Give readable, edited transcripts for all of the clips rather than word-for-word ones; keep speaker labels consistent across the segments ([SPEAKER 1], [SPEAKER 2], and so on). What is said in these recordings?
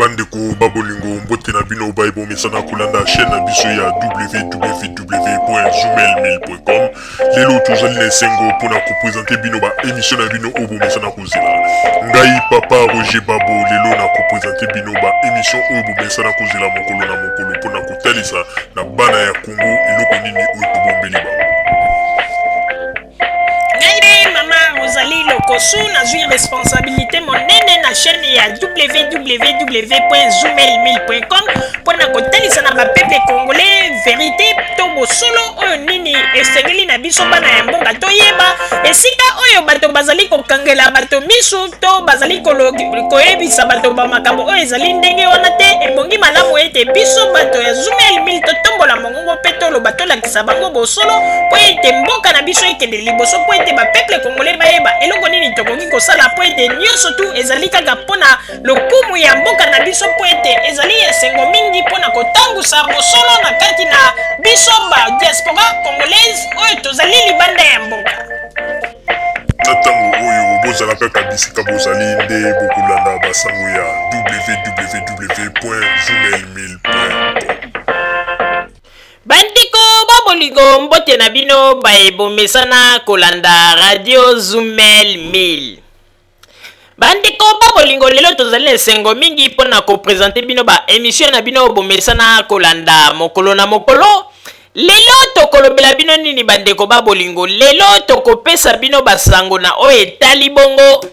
[SPEAKER 1] Bandeko ba bolingo, mbote na bino baye bomesana kolanda chaîne na biso ya www.zoomail1000.com. Lelo tozali na esengo mpona kopresente bino ba émission na bino oyo bomesana kozela. Ngai papa Roger Babo lelo na kopresente bino ba émission oyo bomesana kozela mokolo na mokolo mpona kotalisa na bana ya Congo eloko nini oyo tobombeli bango.
[SPEAKER 2] Ngai nde mama Rosalie Lokosu, nazwi responsabilité monene na chaîne ya www.zoomail1000.com mpo na kotalisa na bapeuple congolais verité to bosolo oyo nini esengeli na biso bana ya mboka toyeba esika oyo bato bazali kokangela bato misu to bazali koyebisa bato bamakambo oyo ezali ndenge wana te. Ebongi malamu ete biso bato ya Zoomail 1000 totombola mongongo mpe toloba, tolakisa bango bosolo mpo ete mboka na biso ekende liboso, mpo ete bapeuple congolais bayeba eloko nini tokoki kosala, mpo ete nyonso tu ezali kaka mpona lokumu ya mboka na biso, mpo ete ezali esengo mingi mpona kotangusa bosolo na kati na biso ba diaspora congolaise oyo tozali libanda ya mboka.
[SPEAKER 1] Na ntango oyo bozala kaka bisika bozali nde bokolanda basango ya www.zoomail1000.com.
[SPEAKER 2] Bandeko ba bolingo, mbote na bino baye bomesana kolanda radio Zumel 1000. Bandeko ba bolingo, lelo tozali na esengo mingi mpo na kopresente bino ba emission na bino bomesana kolanda mokolo na mokolo. Lelo tokolobela bino nini bandeko ba bolingo? Lelo tokopesa bino basango na oyo etali bongo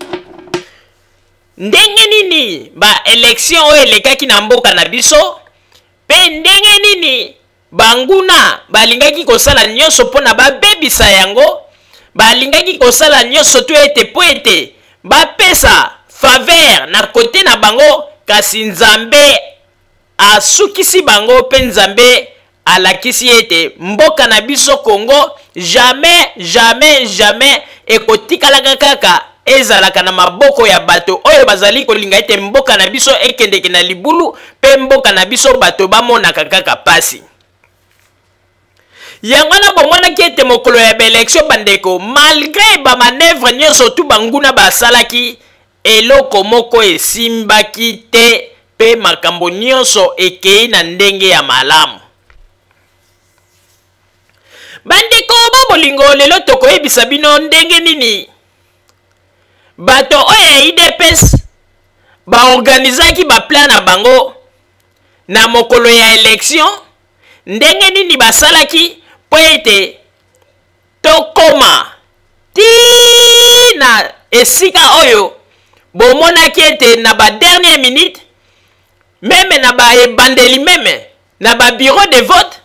[SPEAKER 2] ndenge nini ba election oyo elekaki na mboka na biso, mpe ndenge nini banguna balingaki kosala nyonso mpo na babebisa yango, balingaki kosala nyonso to ete mpo ete bapesa faveur na kote na bango, kasi Nzambe asukisi bango mpe Nzambe alakisi ete mboka na biso Congo jamais, jamais, jamais ekotikalaka kaka ezalaka na maboko ya bato oyo bazali kolinga ete mboka na biso ekendeke na libulu mpe mboka na biso bato bamonaka kaka pasi. Yango wana bomonaki ete mokolo ya baelektio bandeko, malgre bamanevre nyonso tu banguna basalaki, eloko moko esimbaki te mpe makambo nyonso ekei na ndenge ya malamu. Bandeko ba bolingo, lelo tokoyebisa bino ndenge nini bato oyo ya UDPS baorganizaki baplan na bango na mokolo ya election, ndenge nini basalaki mpo ete tokoma ti na esika oyo bomonaki ete na ba dernière minute, meme na ba ebandeli, meme na ba bureau de vote,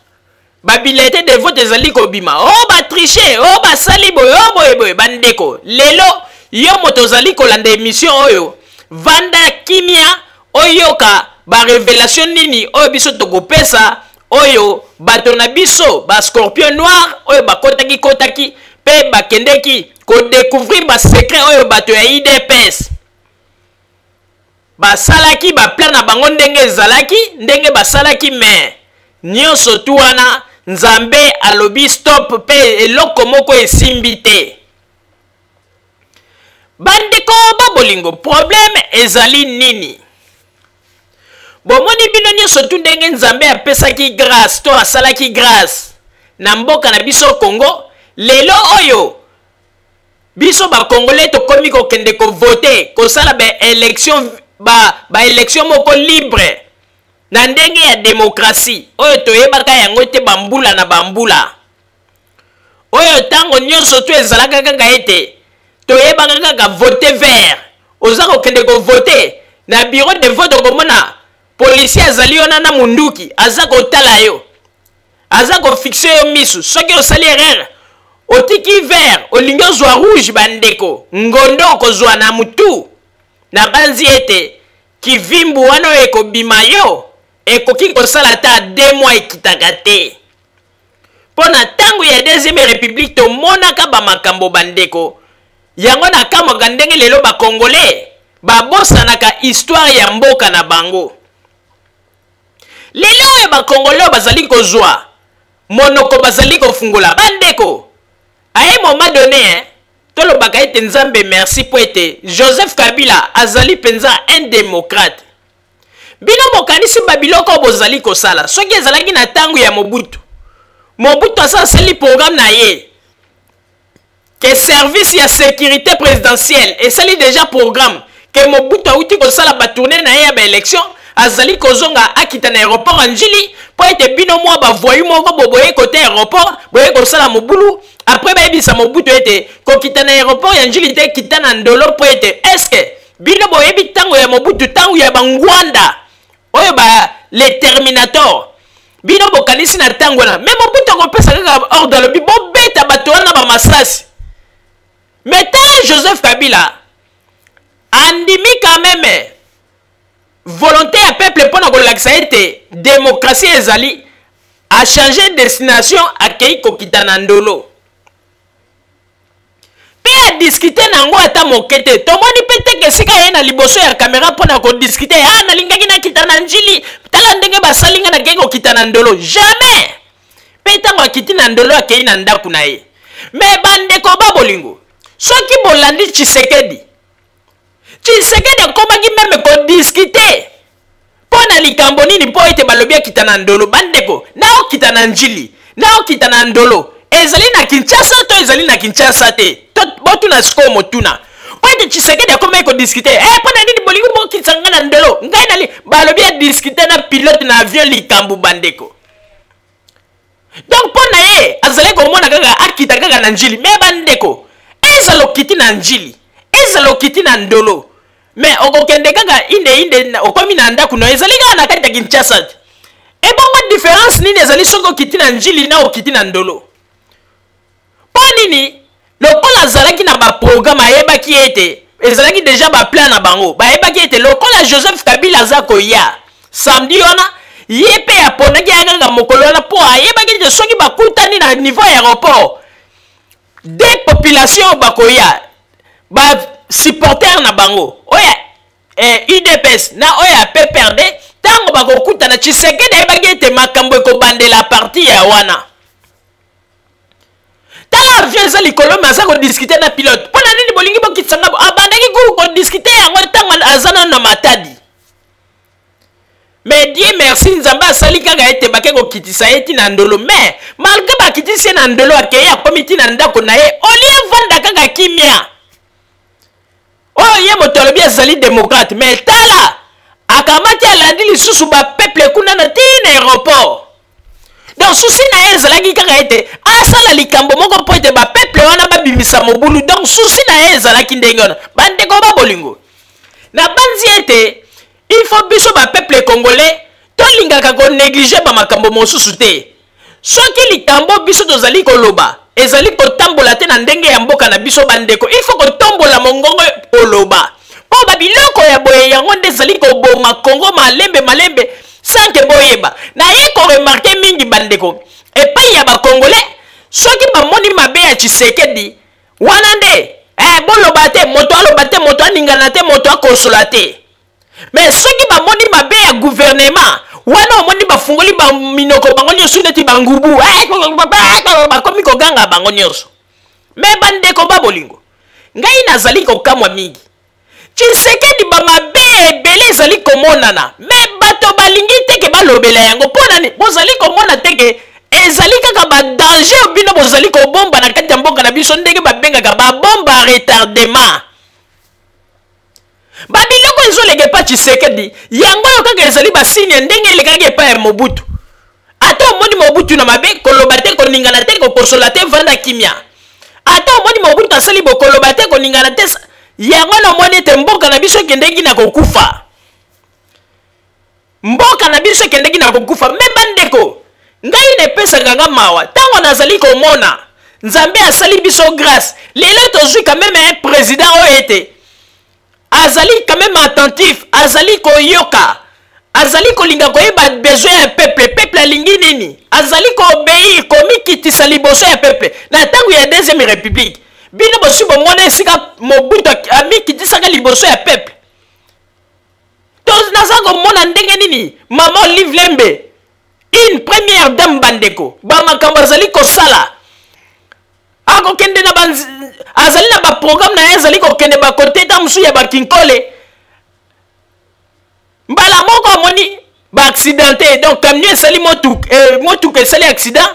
[SPEAKER 2] ba bulletin de vote ezali kobima, o oh, ba triche, o oh, basali boye, o oh, boye boye. Bandeko, lelo yo moto ozali kolanda emission oyo, vanda kimia oyoka ba revelation nini oyo biso tokopesa, oyo bato na biso ba scorpion noir oyo bakotaki kotaki mpe bakendeki kodecouvrir ba secret oyo bato ya UDPS basalaki, baplan na bango ndenge ezalaki, ndenge basalaki. Me nyonso tu wana Nzambe alobi stop mpe eloko moko esimbi te. Bandeko ba bolingo, problème ezali nini? Bomoni bino nyonso tu ndenge Nzambe apesaki grâce to asalaki grâce na mboka na biso Congo. Lelo oyo biso bakongole tokomi kokende kovote, kosala baelection ba election moko libre na ndenge ya demokrasi oyo toyebaka yango te bambula na bambula oyo. Ntango nyonso tu ezalaka kaka ete toyebaka kaka vote vert. Oza kokende kovote na bureau de vote, okomona policier azali wana na munduki, aza kotala yo, aza kofixe yo misu. Soki osali erreur, otiki vert, olingi ozwa rouge, bandeko, ngondo okozwa na mutu. Nabanzi ete kivimbu wana oyo ekobima yo ekoki kosala ata 2 mois ekitaka te, mpo na ntango ya deuxième république tomonaka bamakambo bandeko. Yango nakamwaka ndenge lelo bakongole babosanaka histoire ya mboka na bango. Lelo oyo bakongole oyo bazali kozwa monoko, bazali kofungola bandeko, à un moment donné, hein, tolobaka ete Nzambe merci mpo ete Joseph Kabila azali mpenza un démocrate. Bino bokanisi ba biloko oyo bozali kosala soki ezalaki na ntango ya Mobutu. Mobutu asaseli programme na ye ke service ya sécurité présidentielle esali déjà programme ke Mobutu awuti kosala ba tournée na ye ya ba élection, azali kozonga akita na aéroport ya Njili mpo ete bino mwa ba voyou moko boboye kote aéroport boye kosala mobulu. Après bayebisa Mobutu ete kokita na aéroport ya Njili te, kita na Ndolo, mpo ete est-ce bino boyebi ntango ya Mobutu, ntango ya bangwanda oyo ba les terminator, bino bokanisi na ntango wana me Mobutu akopesa kaka ordre, alobi bobeta bato wana bamasasi. Me tala Joseph Kabila andimi quand même volonté ya peuple mpo na kolakisa ete démocratie ezali, achange destination, akei kokita na Ndolo mpe adiscuter na yango ata moke te. Tomoni mpe teke esika ye na liboso ya kamera mpo na kodiscuter: "Ah, nalingaki nakita na Njili, tala ndenge basali nga, nakei kokita na Ndolo." Jamais. Mpe ntango akiti na Ndolo, akei na ndako na ye. Me bandeko ba bolingo, soki bolandi Tshisekedi, Tshisekedi akomaki même kodiscuter mpo na likambo nini? Mpo ete balobi akita na Ndolo. Bandeko, naokita na Njili, naokita na Ndolo, ezali na Kinshasa to ezali na Kinshasa te? Botuna sikoyo motuna, mpo ete Tshisekedi akomaki kodiscuter: "Eh, mpo na nini bolingi bokitisa ngai na Ndolo? Ngai nali." Balobi adiscuter na pilote na avion likambo. Bandeko, donc mpo na ye azalaki komona kaka akita kaka na Njili. Me bandeko, ezala okiti na Njili, ezala okiti na Ndolo, me okokende kaka inde inde, okomi na ndako na yo, ezali kaka na kati ya Kinshasa te. Ebongo différence nini ezali soki okiti na Njili na okiti na Ndolo? Mpo nini? Lokola azalaki na baprogramme, ayebaki ete ezalaki déjà baplan na bango, bayebaki ete lokola Joseph Kabila aza koya samedi wana, ye mpe aponaki ya kaka mokolo wana, mpo ayebaki ete soki bakutani na niveau ya aéroport de population, bakoya basupporter na bango oyo UDPS na oyo ya PPRD. Ntango bakokutana, Tshisekedi ayebaki ete makambo ekobandela parti ya wana. Tala, avion eza likolo, me aza kodiscuter na pilote: "Mpo na nini bolingi bokitisa nga?" Abandaki kodiscuter yango ntango aza nano na Matadi. Mais Dieu merci, Nzambe asali kaka ete bake kokitisa ye ntina Ndolo. Mais malgré bakitisi ye na Ndolo, akei, akomi ntina ndako na ye, olie vanda kaka kimia. Oyo ye moto alobi azali démocrate, mais tala, akamati, alandi lisusu bapeuple kuna na ntina aéroport. Donc souci na ye ezalaki kaka ete asala likambo moko mpo ete bapeuple wana babimisa mobulu. Donc souci na ye ezalaki ndenge wana. Bandeko ba bolingo, nabanzi ete il faut biso bapeuple congolais tolingaka konégliger bamakambo mosusu te. Soki likambo biso tozali koloba ezali kotambola te na ndenge ya mboka na biso, bandeko, il faut kotombola mongongo, koloba, mpo babiloko ya boye yango nde ezali koboma Kongo malembe malembe sans que boyeba. Naye koremarquer mingi, bandeko, epai ya bacongolais, soki bamoni mabe ya Tshisekedi wana nde boloba te, moto aloba te, moto aningana te, moto akosola te. Mais soki bamoni mabe ya gouvernement wana, omoni bafungoli baminoko bango nyonso neti bangubu, bakomi koganga bango nyonso. Me bandeko ba bolingo, ngai nazali kokamwa mingi. Tshisekedi, bamabe ebele ezali komonana, me bato balingi teke balobela yango. Mpo nani? Bozali komona teke ezali kaka badanger bino bozali kobomba na kati ya mboka na biso, ndenge babengaka babomba retardement. Babiloko ezoleka epa Tshisekedi, yango oyo kaka ezali basigne ndenge elekaki epai ya Mobutu. Ata omoni Mobutu na mabe, koloba te, koningana te, kokosola te, vanda kimia. Ata omoni Mobutu asali, bokoloba te, koningana te. Yango namoni ete mboka na biso ekendeki na kokufa, mboka na biso ekendeki na kokufa. Me bandeko, ngai napesaka nga mawa ntango nazali komona Nzambe asali biso grâce, lelo tozwi quand même un président oyo ete azali quand même attentif, azali koyoka, azali kolinga koyeba besoin ya peuple, peuple alingi nini, azali koobéir, komikitisa liboso ya peuple. Na ntango ya deuxième république, bino bosi bomona esika Mobutu amikitisaka liboso ya peuple? To naza komona ndenge nini mama Olive Lembe, une première dame, bandeko, bamakambo azali kosala, akokende na azali na baprogramme na ye, azali kokende bakote ta mosusu ya bakinkole, mbala moko amoni Baaccidente, donc camion esali motuka esali accident,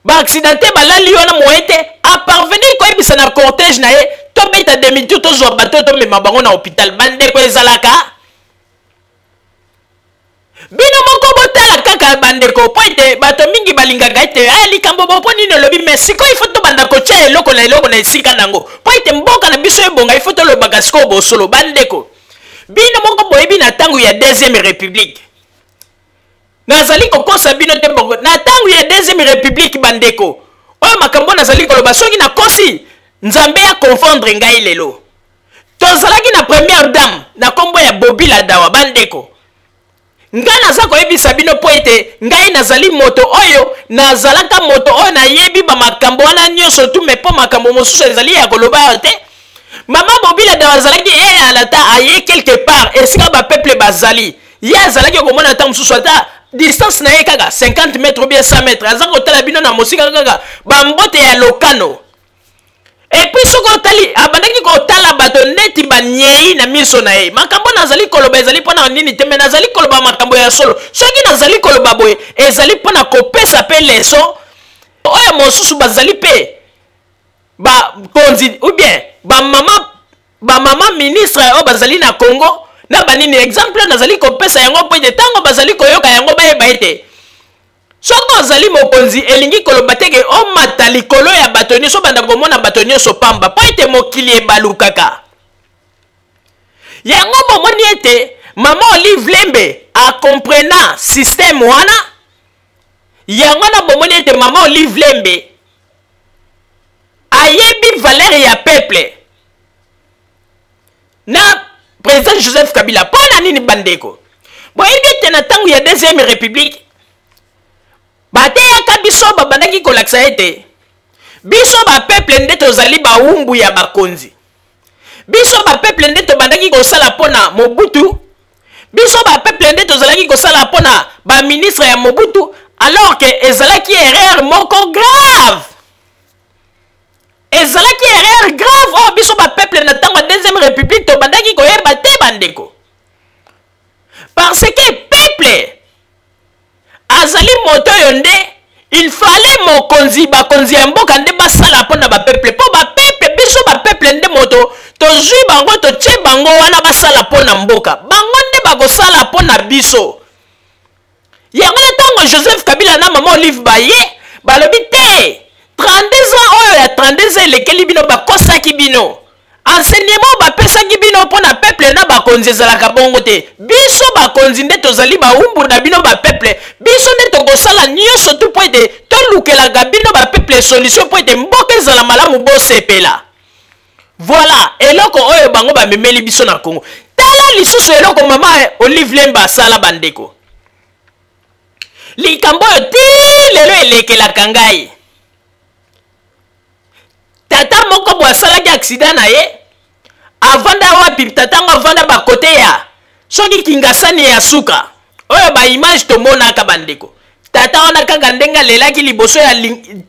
[SPEAKER 2] baaccidente, balali wana, moye te aparvenir koyebisa na cortège na ye: tobeta demi tour, tozwa bato, tomema bango na hôpital. Bandeko, ezalaka bino moko botala kaka, bandeko, mpo ete bato mingi balingaka ete aya likambo bo mpo nini olobi. Mais sikoyo ifo tobanda kotia eloko na eloko na esika nango, mpo ete mboka na biso ebonga. Ifo tolobaka sikoyo bosolo. Bandeko, bino moko boyebi, na ntango ya Deuxième République, nazali kokosa bino te bongo, na ntango ya Deuxième République, bandeko, oyo makambo nazali koloba, soki nakosi, Nzambe ya confondre ngai. Lelo tozalaki na première dame na nkombo ya Bobi Ladawa. Bandeko, ngai naza koyebisa bino mpo ete ngai nazali moto oyo, nazalaka moto oyo nayebi bamakambo wana nyonso tu, mais mpo makambo mosusu ezali ya koloba ayo te. Mama Bobi Ladawa azalaki eyala ata aye quelque part esika bapeuple bazali, ye azalaki komona ata mosusu ata distance na ye kaka 50 mètre ou bien 100 mètre, aza kotala bino na mosika kaka bambote ya lokano. Et puis soki otali, abandaki kotala bato neti banyei na miso na ye. Makambo nazali koloba ezali mpona nini te, mais nazali koloba makambo ya solo. Soki nazali koloba boye, ezali mpona kopesa mpe leçon oyo mosusu bazali mpe bakonzi ou bien bamama ministre oyo bazali na Congo na banini. Exemple nazali kopesa yango mpo ete ntango bazali koyoka yango, bayeba ete soki ozali mokonzi, elingi koloba te ke omata likolo ya bato nyonso, obanda komona bato nyonso pamba, mpo ete mokili ebalukaka. Yango bomoni ete mama Olive Lembe akomprena système wana. Yango wana bomoni ete mama Olive Lembe ayebi valeur ya peuple na président Joseph Kabila. Mpo na nini, bandeko? Boyebi ete na ntango ya Deuxième République, bateyaka biso, babandaki kolakisa ete biso bapeuple nde tozali bawumbu ya bakonzi. Biso bapeuple nde tobandaki kosala mpo na Mobutu, biso bapeuple nde tozalaki kosala mpo na baministre ya Mobutu, alors ke ezalaki erreur moko grave, ezalaki erreur grave oyo biso bapeuple na ntango ya Deuxième République tobandaki koyeba te, bandeko, parce que peuple azali moto oyo nde il fallait mokonzi, bakonzi ya mboka nde basala mpo na bapeuple, mpo bapeuple, biso bapeuple nde moto tozwi bango, totie bango wana basala mpo na mboka. Bango nde bakosala mpo na biso. Yango na ntango Joseph Kabila na mama Olive baye, balobi te 32 ans oyo ya 32 ans elekeli bino, bakosaki bino. Enseignement bapesaki bino mpo na peuple na bakonzi ezalaka bongo te. Biso bakonzi nde tozali bawumbu na bino bapeuple. Biso nde tokosala nyonso tu mpo ete tolukelaka bino bapeuple solution, mpo ete mboka ezala malamu, bosepela. Voilà eloko oyo bango bamemeli biso na Congo. Tala lisusu eloko mama Olive Lembe asala, bandeko. Likambo oyo ti lelo elekelaka ngai. Tata moko bo asalaki accident na ye, avanda wapi? Tata ngo avanda bakote ya soki Kingasani ya suka oyo, baimage tomonaka, bandeko. Tata wana kaka ndenge alelaki liboso ya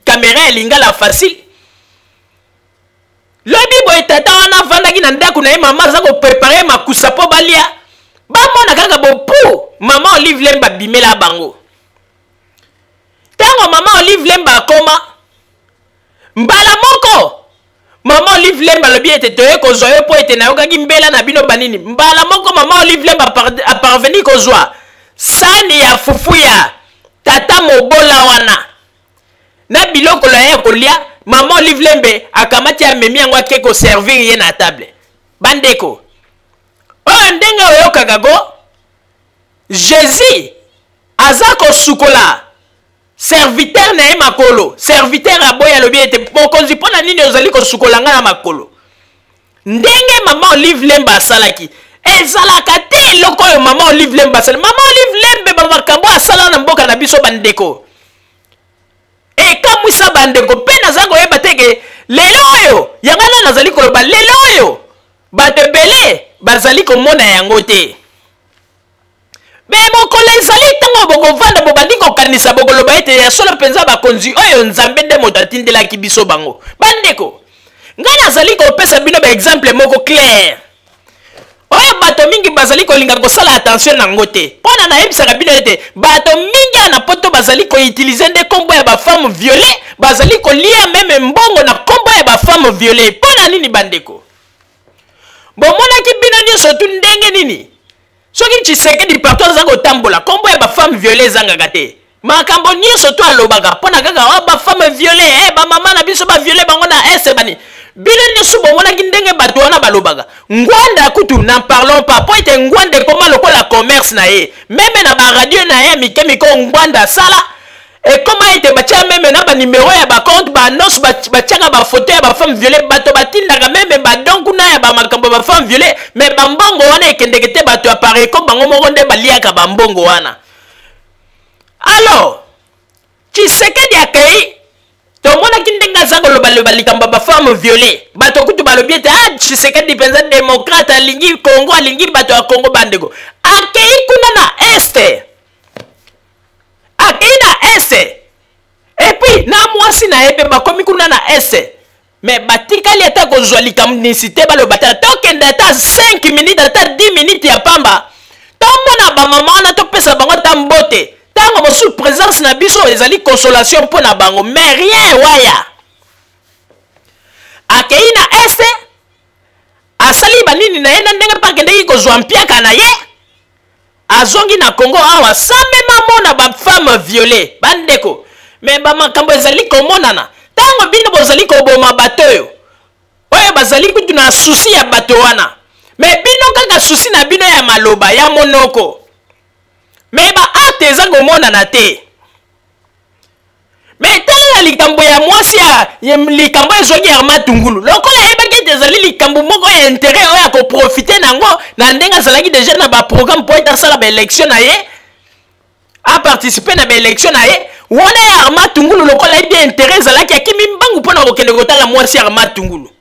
[SPEAKER 2] kamera ya Lingala Facile lobi boye. Tata wana avandaki na ndako na ye, mama aza koprépare makusa mpo balia, bamona kaka bopu mama Olive Lembe abimela bango. Ntango mama Olive Lembe akoma, mbala moko mama Olive Lembe alobi ete toye kozwa yo mpo ete nayokaki mbela na bino banini. Mbala moko mama Olive Lembe aparvenir kozwa sani ya fufu ya tata mobola wana na biloko na ye ya kolia. Mama Olive Lembe akamati, amemi yango, ake koservir ye na table. Bandeko, oyo ndenge oyokaka go Jésus aza kosukola serviteur na ye makolo, serviteur aboyi, alobi ete: mokonzi, mpo na nini ozali kosukola ngai na makolo? Ndenge mama Olive Lembe asalaki, ezalaka te eloko oyo mama Olive Lembe asali. Mama Olive Lembe, bamakambo asala na mboka na biso, bandeko, ekamwisa bandeko. Mpe naza koyeba te ke lelo oyo, yango wana nazali koloba, lelo oyo bato ebele bazali komona yango te. Mais mokolo ezali ntango bokovanda, bobandi kokanisa, bokoloba ete ya solo mpenza bakonzi oyo, Nzambe nde moto atindelaki biso bango. Bandeko, ngai nazali kopesa bino baexemple moko clair. Oyo bato mingi bazali kolinga kosala attention na yango te. Mpo na nayebisaka bino ete bato mingi awa na poto bazali koutilize nde nkombo ya bafemme viole, bazali kolia meme mbongo na nkombo ya bafemme viole. Mpo na nini bandeko? Bomonaki bino nyonso tu ndenge nini soki Tshisekedi partout aza kotambola, nkombo ya bafemme viole ezangaka te. Makambo nyonso to alobaka mpo na kaka oh, bafemme viole eh, bamama na biso baviole bango na est bani. Bino nyonso bomonaki ndenge bato wana balobaka. Ngwanda kutu n'en parlons pas, mpo ete Ngwanda ekoma lokola commerce na ye, meme na baradio na ye ya mike mike Ngwanda asala ekoma ete batia meme na banimero ya bacompte, baannonce batiaka bafoto ya bafemme viole, bato batindaka meme badon kuna ya bamakambo ya bafemme viole, me bambongo wana ekendeke te. Bato ya Pareco bango moko nde baliaka bambongo wana. Alors Tshisekedi akei, tomonaki ndenge aza kolobaloba likambo ya bafemme viole. Bato kutu balobi ete ah, Tshisekedi mpenza demokrate, alingi Congo, alingi bato ya Congo. Bandeko, akei kuna na este, akei na este epuis na mwasi na ye mpe bakomi kuna na este, me batikali ata kozwa likamnisi te. Baloba ta tokende ata 5 minutes ata 10 minutes ya pamba, tomona bamama wana, topesa bango ata mbote. Ntango mosusu présence na biso ezali consolation mpo na bango, mais rien. Waya akei na este, asali banini na ye na ndenge mpe akendeki kozwa mpiaka na ye, azongi na Congo awa sans même amona bafemme viole. Bandeko, me bamakambo ezali komonana ntango bino bozali koboma bato oyo oyo bazali kutu na susi ya bato wana, me bino kaka susi na bino ya maloba ya monoko, me baacte eza komonana te. Me tala na likambo ya mwasi ya likambo ezwaki Armand Tungulu, lokola ayebaki ete ezali likambo moko ya interet oyo akoprofite na yango, na ndenge azalaki deja na baprogramme mpo ete asala baelection na ye, aparticipe na baelection na ye wana ya Armand Tungulu. Lokola ayebi interet ezalaki, akimi mbangu mpo na kokende kotala mwasi ya Armand Tungulu.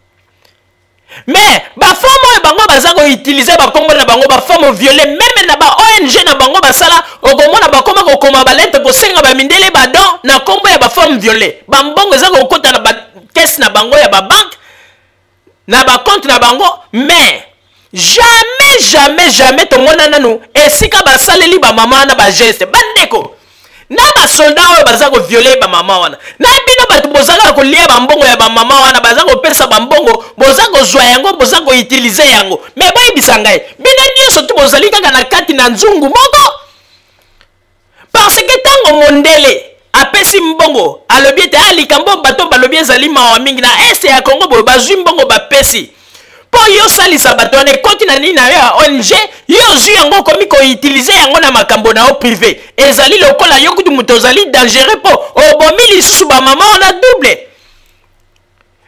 [SPEAKER 2] Mais bafemme oyo bango baza koutilize bakombo na bango bafemme viole, meme na ba ONG na bango basala, okomona bakoma kokoma balete kosenga bamindele badon na kombo ya bafemme viole. Bambongo eza kokota na bakese na bango ya babanke, na bacompte na bango, mais jamais, jamais, jamais tomona nanu esika basaleli bamama wana bageste. Bandeko, na basoldat oyo baza koviole bamama wana, na bino bato bozalaka kolia bambongo ya bamama wana, baza kopesa bambongo, boza kozwa yango, boza koutilize yango, me boyebisa ngai, bino nyonso tu bozali kaka na kati na nzungu moko. Parce que ntango mondele apesi mbongo, alobi ete ah, likambo bato balobi ezali mawa mingi na este ya Congo boye, bazwi mbongo bapesi mpo yo osalisa bato wana, ekoti na nini na yo ya ONG, yo ozwi yango, okomi koutilize yango na makambo na yo privé. Ezali lokola yo kutu moto ozali dangereux mpo obomi lisusu bamama wana double.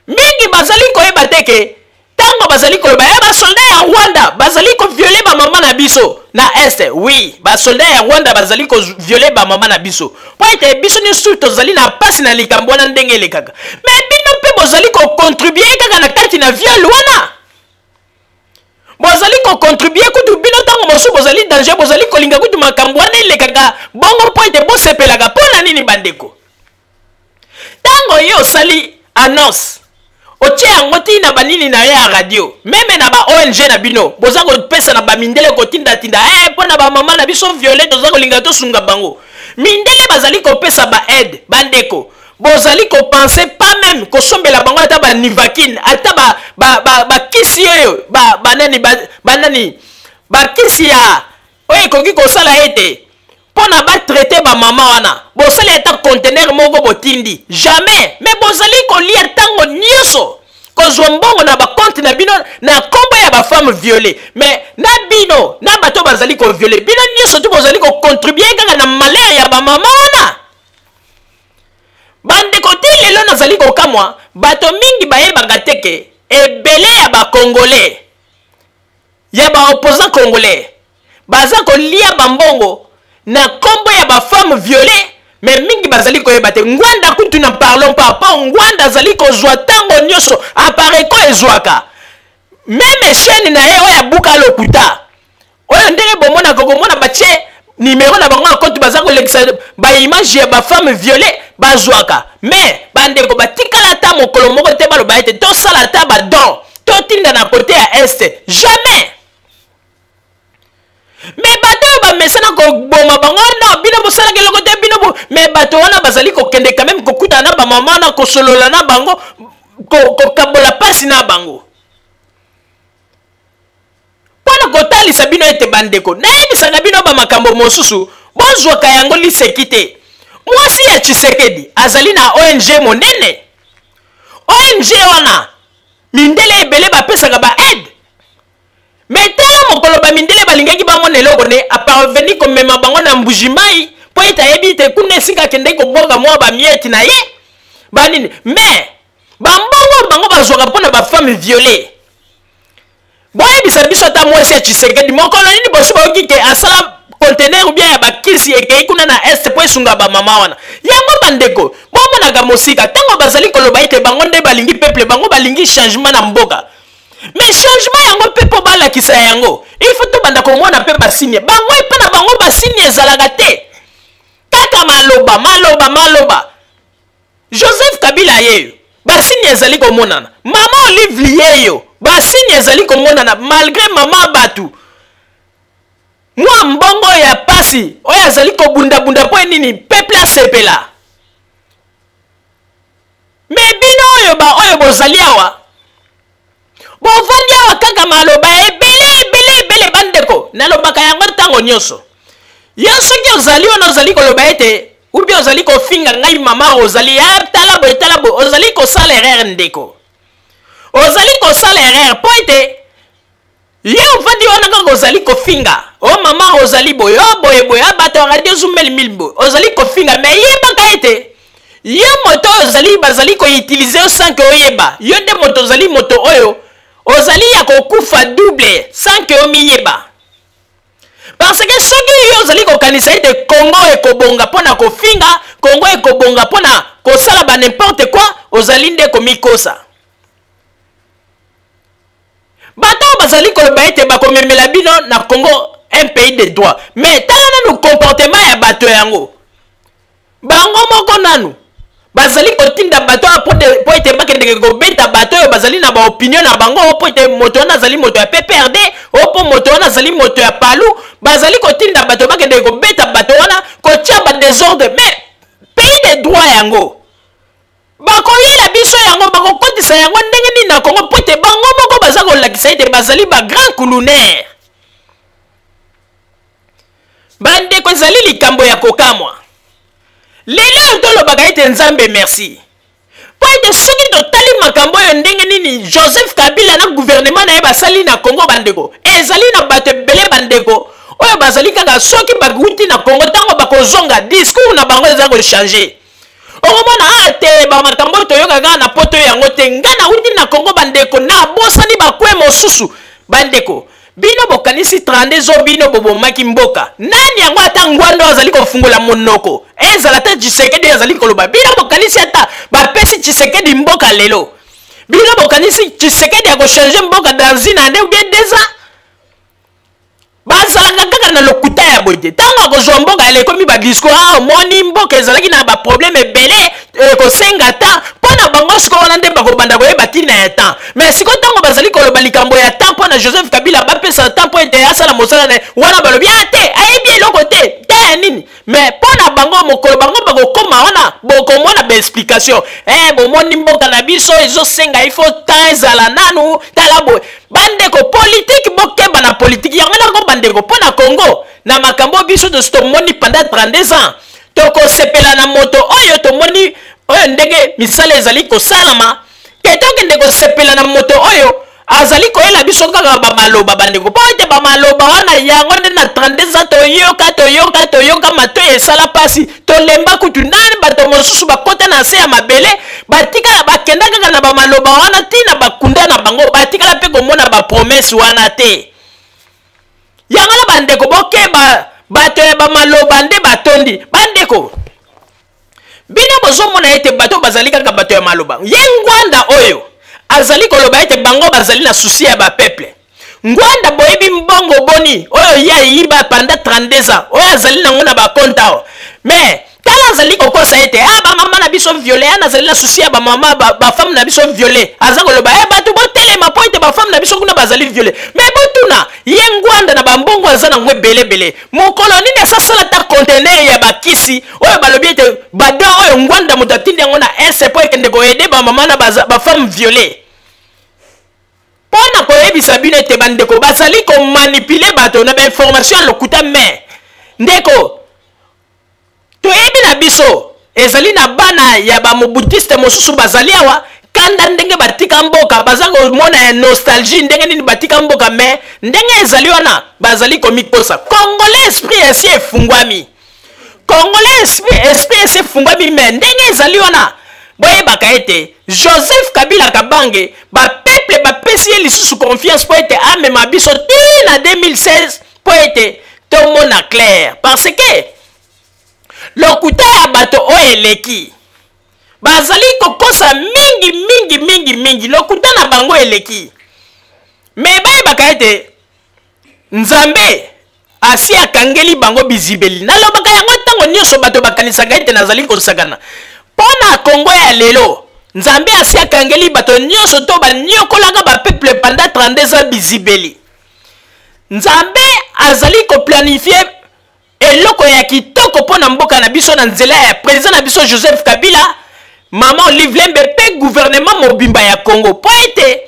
[SPEAKER 2] Mingi bazali koyeba te ke ntango bazali koloba ya basoldat ya Rwanda bazali koviole bamama na biso na este, oui, basoldat ya Rwanda bazali koviole bamama na biso mpo ete biso nyonso tozali na mpasi na likambo wana ndenge elekaka, me bino mpe bozali kokontribue kaka na kati na viole wana, bozali kokontribue kutu. Bino ntango mosusu bozali danger, bozali kolinga kutu makambo wana elekaka bongo mpo ete bosepelaka. Mpo na nini bandeko? Ntango ye osali annonce, otie yango ti na banini na ye ya radio, meme na ba ONG na bino, boza kopesa na bamindele, kotindatinda mpo na bamama na biso viole, toza kolinga tosunga bango. Mindele bazali kopesa ba aide, bandeko, bozali kopense pas meme kosombela bango ata banivakine, ata bakisi oyo banani banani, bakisi ya oyo ekoki kosala ete mpo na batraite bamama wana. Bosali ata conteneur moko botindi jamais, me bozali kolia ntango nyonso, kozwa mbongo na bakonte na bino na nkombo ya bafemme viole. Me na bino na bato bazali koviole, bino nyonso tu bozali kocontribue kaka na malheur ya bamama wana. Bandeko, ti lelo nazali kokamwa, bato mingi bayebaka te ke ebele ya bakongolais, ya baopposant congolais, baza kolia bambongo na nkombo ya bafemme viole, me mingi bazali koyeba te. Ngwanda kutu na parlons pas, mpo Ngwanda azali kozwa ntango nyonso, apareco ezwaka meme chaîne na ye oyo abuka lokuta oyo, ndenge bomonaka komona batie nimero na bango ya compte, baza kolekisa baimage ya bafemme viole bazwaka. Me bandeko, batikala ata mokolo moko te baloba ete tosala ata badon, totinda na kote ya este, jamais. Mais bato oyo bamesana koboma bango, no bino bosalaka eloko te, bino bo, mais bato wana bazali kokende quand même kokutana na bamama wana, kosolola na bango, kokabola mpasi na bango, mpo na kotalisa bino ete bandeko, nayebisaka bino bamakambo mosusu, bozwaka yango liseki te. Mwasi ya Tshisekedi azali na ONG monene. ONG wana, mindele ebele bapesaka ba aide. Mais tala, mokolo bamindele balingaki bamona eloko ne, aparvenir komema bango na Mbujimai, mpo ete ayebi ete kuna esika akendeki kobwaka mwa bamiete na ye banini. Mais bambongo bango bazwaka mpona bafemme violée, boyebisa biso, ata mwasi ya Tshisekedi, mokolo nini bosi boyoki ke asala conteneur ou bien ya bakisi ekei kuna na Est mpo esunga bamama wana? Yango bandeko, bomonaka mosika ntango bazali koloba ete bango nde balingi peuple, bango balingi changement na mboka. Mais changement yango mpe, mpo balakisa yango, il faut tobanda komona mpe basigne. Bango epa na bango basigne ezalaka te, kaka maloba, maloba, maloba. Joseph Kabila yeyo, basigne ezali komonana. Mama Olive yeyo, basigne ezali komonana. Malgré mama bato mwa mbongo ya pasi oyo azali kobundabunda mpo nini peuple asepela. Mais bino oyo baoyo bozali awa, bovandi awa kaka maloba ebele, ebele, ebele. Bandeko, nalobaka yango ntango nyonso. Yo soki ozali wana, ozali koloba ete ubi ozali kofinga ngai mama Rosalie ya tala boye, tala boye, ozali kosala erreur. Ndeko, ozali kosala erreur, mpo ete ye ovandi wana kaka ozali kofinga o mama ozali boye, o boye boye, bato ya radio Zumbeli mille boye, ozali kofinga. Mais yebaka ete yo moto oyo ozali, bazali koutiliser yo sans que oyeba. Yo nde moto ozali, moto oyo ozali ya kokufa double sans que omiyeba, parce que soki yo ozali kokanisa ete Kongo ekobonga mpo na kofinga, Kongo ekobonga mpo na kosala ba n'importe quoi, ozali nde komikosa. Bato oyo bazali koloba ete bakomemela bino na Congo un pays de droit, mais tala nanu comportement ya bato yango. Bango moko nanu bazali kotinda bato awa mpo ete bakendeke kobeta bato oyo bazali na baopinion na bango, mpo ete moto wana azali moto ya PPRD, o mpo moto wana azali moto ya PALU. Bazali kotinda bato bakendeke kobeta bato wana, kotia badésordre. Mais pays de droit yango bakoyela biso yango, bakokotisa yango ndenge nini na Kongo? Mpo ete bango moko baza kolakisa ete bazali bagrand kuluneurs. Bandeko, ezali likambo ya kokamwa. Lelo oyo tolobaka ete Nzambe merci, mpo ete soki totali makambo oyo, ndenge nini Joseph Kabila na gouvernement na ye basali na Kongo, bandeko, ezali na bato ebele, bandeko, oyo bazali kaka soki bawuti na Kongo, ntango bakozonga, discours na bango eza kochanger. Okomona a te bamakambo oyo toyoka kaka na poto yango te. Ngai nauti na Kongo, bandeko, nabosani bakwe mosusu. Bandeko, bino bokanisi 32 zo bino bobomaki mboka, nani yango? Ata Ngbanda azali kofungola monoko, ezala te Tshisekedi azali koloba. Bino bokanisi ata bapesi Tshisekedi mboka lelo, bino bokanisi Tshisekedi akochanger mboka dans une année ou bien 2 ans? Bazalaka kaka na lokuta ya boye te. Ntango akozwa mboka, elekomi badiscours: "Ah, omoni, mboka ezalaki na baproblème ebele, ekosenga temps." Mpo na bango sikoyo wana nde bakobanda koyeba ntina ya temps. Mais sikoyo ntango bazali koloba likambo ya temps mpo na Joseph Kabila, bapesa temps mpo ete asala mosala na ye, wana balobi: "A te, ayebi eloko te te ya nini." Mais mpo na bango, mokolo bango bakokóma wana, bokomona baexplication: "Bomoni, mboka na biso ezosenga, il faut temps ezala nanu." Tala boye, bandeko, politike, bokeba na politike yango nako. Bandeko, mpo na Congo, na makambo biso tosi tomoni pendant 32 ans, tokosepela na moto oyo tomoni oyo ndenge misala ezali kosalama ke tokende kosepela na moto oyo azali koyela biso kaka bamaloba. Bandeko, mpo ete bamaloba wana yango nde na 32 ans toyoka, toyoka, toyoka, matoi esala mpasi, tolemba kutu. Nani bato mosusu bakota na se ya mabele, batikala, bakenda kaka na bamaloba wana ntina bakunda na bango, batikala mpe komona bapromesses wana te. Yango na bandeko, bokeba, bato ya bamaloba nde batondi. Bandeko, bino bozomona ete bato bazali kaka bato ya maloba. Ye Ngbanda oyo azali koloba ete bango bazali na souci ya bapeuple, Ngbanda, boyebi mbongo boni oyo ye ayiba pendant 32 ans oyo azali nango na bacompte awa? Mais Tala azali kokosa ete ah bamama na biso viole, ah nazali na souci ya bamama bafemme na biso viole. Aza koloba eh bato botelema mpo ete bafemme na biso kuna bazali viole. Mais botuna ye Ngwanda na bambongo aza nango ebele ebele, mokolo nini asasala ata conteneur ya bakisi oyo balobi ete badon oyo Ngwanda moto atindi yango na est mpo ekende koede bamama na bafemme viole? Mpo na koyebisa bino ete bandeko bazali komanipule bato na bainformation ya lokuta. Mais ndeko, toyebi na biso ezali na bana ya bamobutiste mosusu bazali awa kanda ndenge batika mboka, baza komona ya nostalgie ndenge nini batika mboka. Mais ndenge ezali wana, bazali komikosa. Congolais esprit esi efungwami, Congolais esprit esi efungwami. Mais ndenge ezali wana, boyebaka ete Joseph Kabila Kabange, bapeuple bapesi ye lisusu confiance mpo ete amema biso ti na 2016, mpo ete tomona clair, parce que lokuta ya bato oyo eleki. Bazali kokosa mingi mingi mingi mingi, lokuta na bango eleki. Mais bayebaka ete Nzambe asi akangeli bango bizibeli. Nalobaka yango ntango nyonso, bato bakanisaka ete nazali kosakana. Mpo na Kongo ya lelo, Nzambe asi akangeli bato nyonso to banyokolaka bapeuple pendant 32 ans bizibeli. Nzambe azali koplanifie eloko ya kitoko mpo na mboka na biso na nzela ya président na biso Joseph Kabila, mama Olive Lembe mpe gouvernement mobimba ya Congo, mpo ete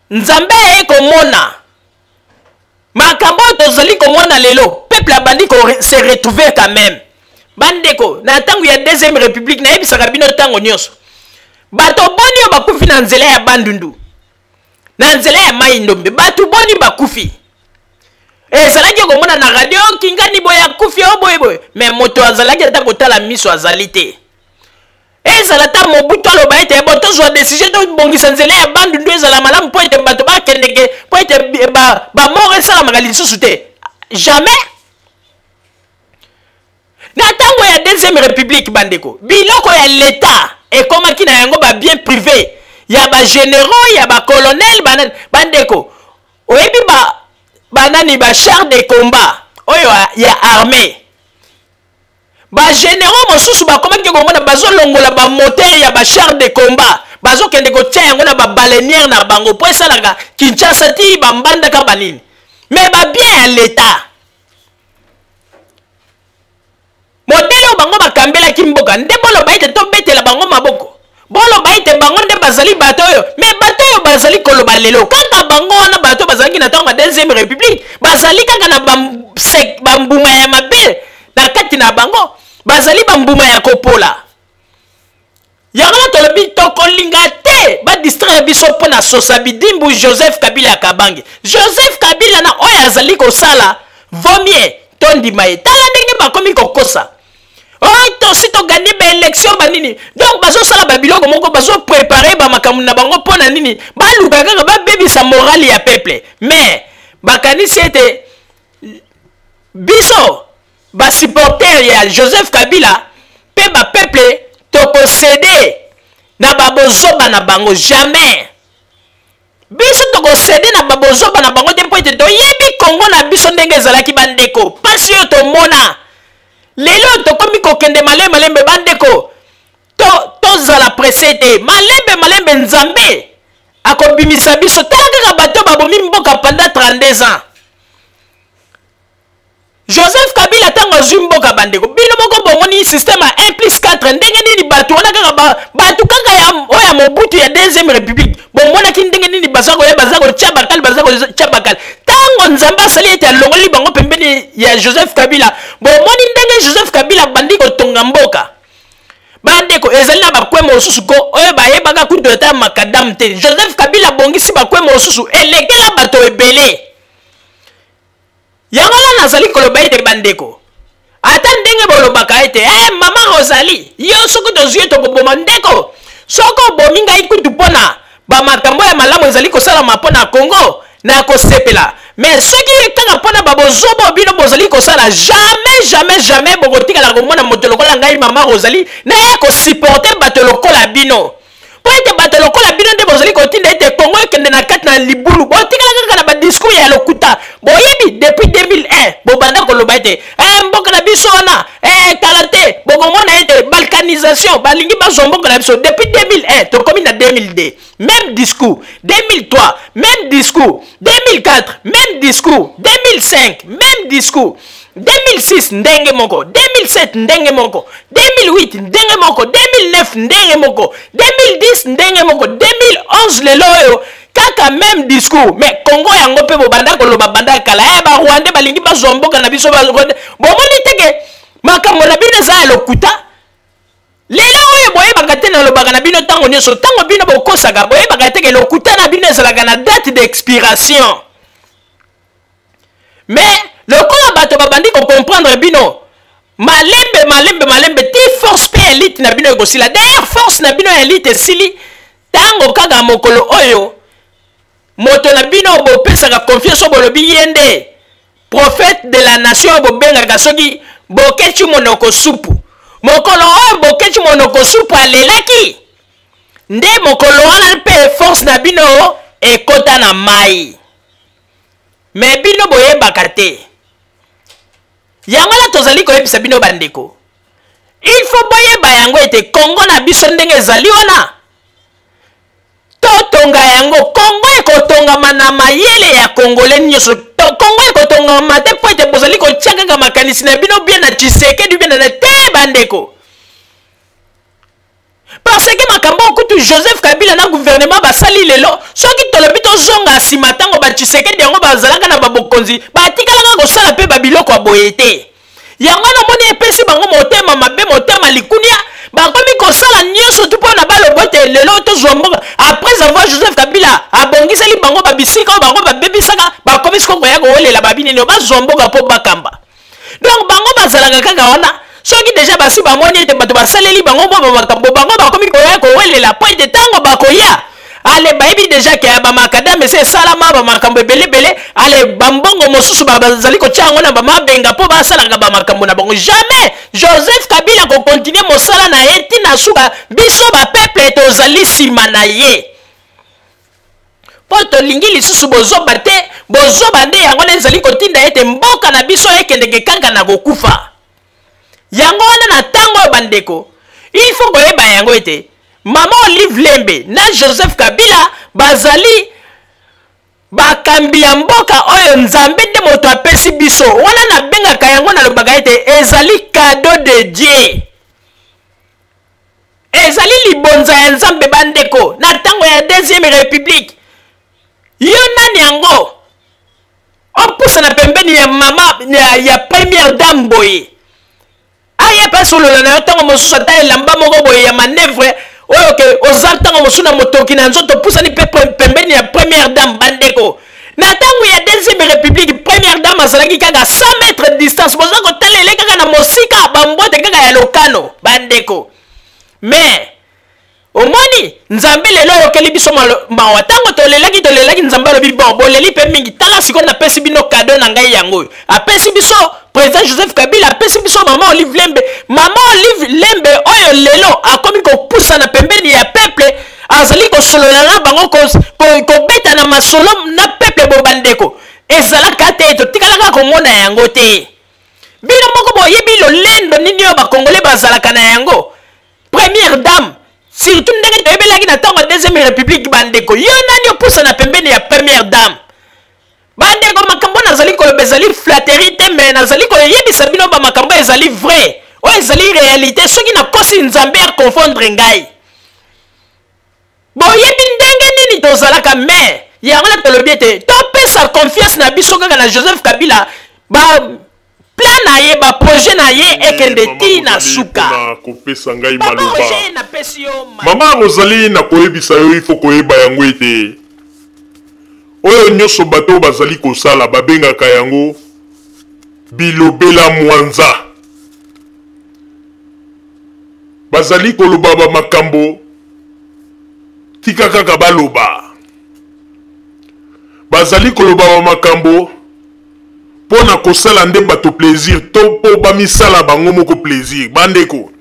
[SPEAKER 2] Nzambe aye komona makambo oyo tozali komona lelo. Peuple abandi ko se retrouver quand même. Bandeko, na ntango ya deuxième république, nayebisaka bino ntango nyonso, bato boni oyo bakufi na nzela ya Bandundu, na nzela ya Mai Ndombe? Bato boni bakufi? Ezalaki komona na radio kingani boye akufi o boye boye, mais moto azalaki ata kotala miso azali te. Ezala ata Mobutu aloba ete bo tozwa décision, tobongisa nzela ya Bandundu ezala malamu mpo ete bato bakendeke, mpo ete bamort esalamaka lisusu te, jamais. Na ntango ya deuxième république, bandeko, biloko ya leta ekomaki na yango babien privé ya bagénéraux, ya bacolonel, banani. Bandeko, oyebi banani bachar de combat oyo ya armée, bagénéraux mosusu bakomaki komona bazolongola bamoteur ya bachar de combat, bazokende kotia yango na babaleinière na bango mpo esalaka Kinshasa ti bambandaka banini. Mais babien ya leta, modèle oyo bango bakambelaki mboka, nde boloba ete tobetela bango maboko, boloba ete bango nde bazali bato oyo. Mais bato oyo bazali koloba lelo kaka bango wana, bato bazalaki na ntango ya deuxième république, bazali kaka na bambuma ya mabe na kati na bango, bazali bambuma ya kopola. Yango wana tolobi tokolinga te badistraire biso mpo na sosa bidimbu Joseph Kabila ya Kabange. Joseph Kabila na oyo azali kosala, vomie tondima ye. Tala ndenge bakomi kokosa: oh, tosi togagner baélection, banini. Donc bazosala babiloko moko, bazoprépare bamakambo na bango. Mpo na nini? Baluka kaka babebisa morale ya peuple. Mais bakanisi ete biso basupporter ya Joseph Kabila mpe bapeuple tokocéder na babozoba na bango? Jamais. Biso tokocéder na babozoba na bango te, mpo ete toyebi Kongo na biso ndenge ezalaki. Bandeko, mpasi oyo tomona lelo, tokomi kokende malembe malembe. Bandeko, tozala pressé te, malembe malembe Nzambe akobimisa biso. Tala kaka bato babomi mboka pendant 32 ans. Joseph Kabila ntango azwi mboka, bandeko, bino moko bomoni système ya 1 plus 4 ndenge nini. Bato wana kaka, bato kaka ya oyo ya Mobutu ya deuxième république, bomonaki ndenge nini baza koya, baza kotia bakali, baza kotia bakali. Ntango Nzambe asali ete alongoli bango pembeni ya Joseph Kabila, bomoni ndenge Joseph Kabila bandi kotonga mboka. Bandeko, ezali na bakwe mosusu ko oyo bayebaka kutu ata macadam te. Joseph Kabila abongisi bakwe mosusu elekela bato ebele. Yango wana nazali koloba ete bandeko, ata ndenge bolobaka ete eh, mama Rosalie, yo soki tozwi ye tokoboma, ndeko, soki obomi ngai kutu mpo na bamakambo ya malamu ezali kosalama mpo na Congo, nakosepela. Mais soki kaka mpo na babozoba bino bozali kosala, jamais, jamais, jamais bokotikala komona moto lokola ngai mama Rosalie naya kosupporter bato lokola bino, mpo ete bato lokola bino nde bozali kotinda ete Kongo ekende na kati na libulu. Botikala kaka na badiscours. Badiscours ya lokuta boyebi depuis 2001 bobanda koloba ete eh, mboka na biso wana eh, kala te bokomona ete balkanisation, balingi bazwa mboka na biso. Depuis 2001 tokomi na 2002, même discours. 2003, même discours. 2004, même discours. 2005, même discours. 2006, ndenge moko. 2007, ndenge moko. 2008, ndenge moko. 2009, ndenge moko. 2010, ndenge moko. 2011, lelo oyo kaka même discours. Mais Congo yango mpe bobanda koloba banda kala eh, Barwandais balingi bazwa mboka na biso. Bomoni te ke makambo na bino eza ya lokuta? Lelo oyo boyebaka te, nalobaka na bino ntango nyonso, ntango bino bokosaka, boyebaka te ke lokuta na bino ezalaka na date d'expiration. Mais lokola bato babandi kocomprendre bino malembe malembe malembe, ti force mpe élite na bino ekosila. D'ailleurs, force na bino ya élite esili ntango kaka mokolo oyo moto na bino bopesaka confiance, oyo bolobi ye nde prophète de la nation, oyo bobengaka soki Bokeci Monoko Supu. Mokolo oyo Bokeci Monoko Supu alelaki, nde mokolo wana mpe force na bino ekota na mai. Me bino boyebaka te. Yango wana tozali koyebisa bino bandeko, il faut boyeba yango ete Kongo na biso ndenge ezali wana, totonga yango. Kongo ekotongama na mayele ya Congolais nyonso. Kongo ekotongama te mpo ete bozali kotia kaka makanisi na bino bien na Tshisekedi, bien na te, bandeko, parce que makambo kutu Joseph Kabila na gouvernement basali lelo, soki tolobi tozonga nsima, ntango baTshisekedi yango bazalaka na babokonzi, batikalaka kosala mpe babiloko ya boye te. Yango wana omoni epesi bango motema mabe, motema likunia, bakomi kosala nyonso tu mpo na balobo ete lelo tozwa mboka. Après avoir Joseph Kabila abongiseli bango babisika oyo bango babebisaka, bakomi sikoyo koya kowelela babinini bazwa mboka mpo bakamba. Donc bango bazalaka kaka wana. Soki deja basi bamoni ete bato basaleli bango mwa makambo, bango bakomi koya kowelela mpo ete ntango bakoya, ale bayebi deja ke bamakadame ese esalama, bamakambo ebelebele, ale bambongo mosusu bazali kotia yango na bamabenga mpo basalaka bamakambo na bango. Jamais Joseph Kabila kokontinue mosala na ye ntina suka. Biso bapeuple tozali nsima na ye mpo tolingi lisusu bozoba te. Bozoba nde yango nde ezali kotinda ete mboka na biso ekendeke kaka na kokufa. Yango wana na ntango oyo, bandeko, il faut koyeba yango ete mama Olive Lembe na Joseph Kabila bazali bakambi ya mboka oyo Nzambe nde moto apesi biso. Wana nabengaka yango, nalobaka ete ezali cadeau de Dieu, ezali libonza ya Nzambe. Bandeko, na ntango ya deuxième république, yo nani yango opusana pembeni ya mama ya première dame boye, aya mpe asolola na yo? Ntango mosusu ata elamba moko boye ya manœuvre oyo ke oza ntango mosusu na motoki na nzoto, opusani mpe pembeni ya première dame. Bandeko, na ntango ya deuxième république, première dame azalaki kaka 100 mètres distance, boza kotalele kaka na mosika, bambote kaka ya lokano, bandeko. Mais omoni, Nzambe lelo ayokeli biso mawa. Ntango tolelaki, tolelaki, Nzambe alobi: "Bon, boleli mpe mingi, tala sikoyo napesi bino cadeau na ngai." Yango oyo apesi biso président Joseph Kabila, apesi biso mama Olive Lembe. Mama Olive Lembe oyo lelo akomi kopusana pembeni ya peuple, azali kosolola na bango, kobeta na masolo na peuple. Bo bandeko, ezalaka te, totikalaka komona yango te. Bino moko boyebi lolendo nini oyo Bakongole bazalaka na yango. Première dame, surtout ndenge toyebelaki na ntango ya deuxième république. Bandeko, yo nani opusana pembeni ya première dame? Bandeko, makambo nazali koloba ezali flatterie te, me nazali koyebisa bino bamakambo ezali vrai, oyo ezali réalité. Soki nakosi, Nzambe aconfondre ngai. Boyebi ndenge nini tozalaka. Me yango na tolobi ete topesa confiance na biso kaka na Joseph Kabila, ba plan na ye, baprojet na ye ekende ti na suka.
[SPEAKER 1] Kopesa ngai maloba, mama Rosalie, na koyebisa yo, ifo koyeba yango ete oyo nyonso bato oyo bazali kosala, babengaka yango bilobela mwanza. Bazali koloba bamakambo, tika kaka baloba. Bazali koloba bamakambo mpo na kosala nde bato plaisir to mpo bamisala bango moko plaisir. Bandeko,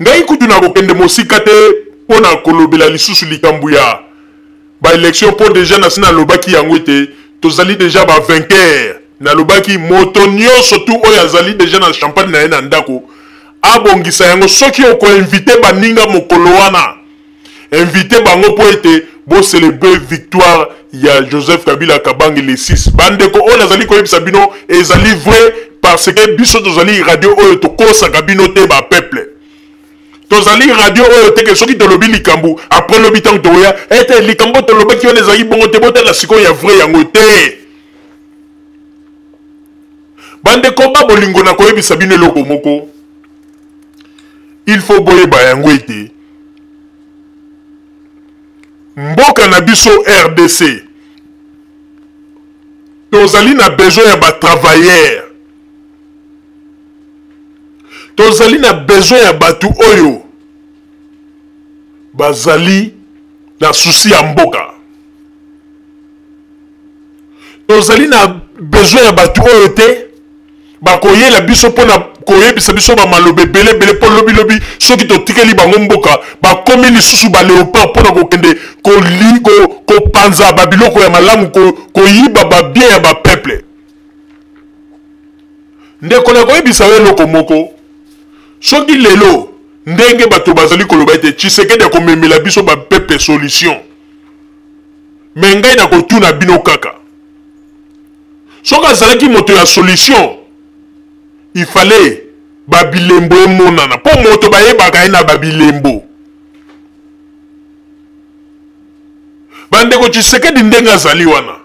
[SPEAKER 1] ngai kutu nakokende mosika te mpo na kolobela lisusu likambo ya Ba election mpo deja nasi nalobaki yango ete tozali deja ba vainqueur. Nalobaki moto nyonso tu oyo azali deja na champagne na ye na ndako abongisa yango. Soki okoinvite baninga mokolo wana, invite bango mpo ete bo celebrer victoire ya Joseph Kabila Kabange le 6. Bandeko oyo nazali koyebisa bino ezali vrai parce que biso tozali radio oyo tokosaka bino te ba peuple. Tozali radio oyo te ke soki tolobi likambo après lobi ntango tokoya ete likambo tolobaki wana ezalaki bongo te, botala sikoyo ya vrai yango te. Bandeko ba bolingo, na koyebisa bino eloko moko, il faut boyeba yango ete mboka na biso RDC tozali na besoin ya ba travailleurs, tozali na besoin ya bato oyo bazali na souci ya mboka, tozali na besoin ya bato oyo te bakoyela biso mpona koyebisa biso bamaloba ebele ebele mpo lobilobi soki totikeli bango mboka bakomi lisusu baleopard mpona kokende kopanza babiloko ya malamu, koyiba babien ya bapeuple. Ndeko, nakoyebisa yo eloko moko, soki lelo ndenge bato bazali koloba ete Tshisekedi akomemela biso bapepe solution, me ngai nakotuna bino kaka, soki azalaki moto ya solution, il fallait babilembo emonana, mpo moto bayebaka ye na babilembo. Bandeko, Tshisekedi ndenge azali wana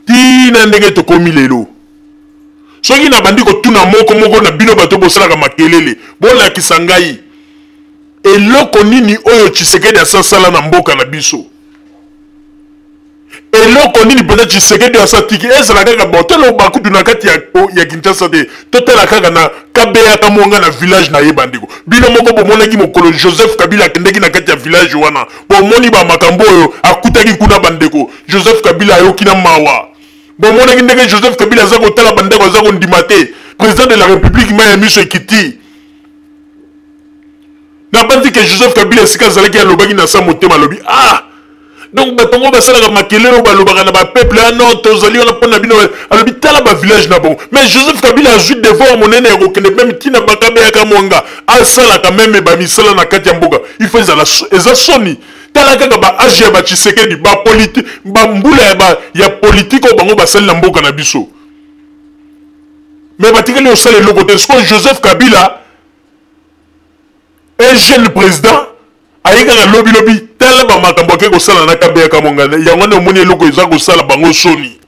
[SPEAKER 1] tina ndenge tokomi lelo, soki nabandi kotuna moko moko na bino bato bosalaka makelele, bolakisa ngai eloko nini oyo Tshisekedi asasala na mboka na biso, eloko nini mpenza Tshisekedi asatiki. Ezala kaka bon, toloba kutu na kati ya Kinshasa te, totala kaka na Kabeya Kamwanga na village na ye. Bandeko, bino moko bomonaki mokolo Joseph Kabila akendeki na kati ya village wana, bomoni ba makambo oyo akutaki kuna. Bandeko, Joseph Kabila ayoki na mawa. Bomonaki ndenge Joseph Kabila aza kotala bandako, aza kondima te. Président de la République, mai ya miso ekiti. Nabanzi ke Joseph Kabila esika azalaki alobaki na sa motema, alobi ah, donc bato yango basalaka makelele oyo balobaka na bapeuple, ah non, tozali wana mpo na bino. Alobi tala bavillage na bango. Mais Joseph Kabila azwi devoir monene ya kokende meme ntina Bakabeyaka Mwanga, asalaka meme bamisala na kati ya mboka. Il faut ezala eza soni. Tala kaka ba age ya ba Tshisekedi, ba politi, ba mbula ya ba ya politique oyo bango basali na mboka na biso, mais batikali kosala eloko te. Sikoyo Joseph Kabila, un jeune président, aye kaka lobilobi, tala bamakambo ake kosala na Kabeya Kamwanga. Yango wana omoni eloko eza kosala bango soni,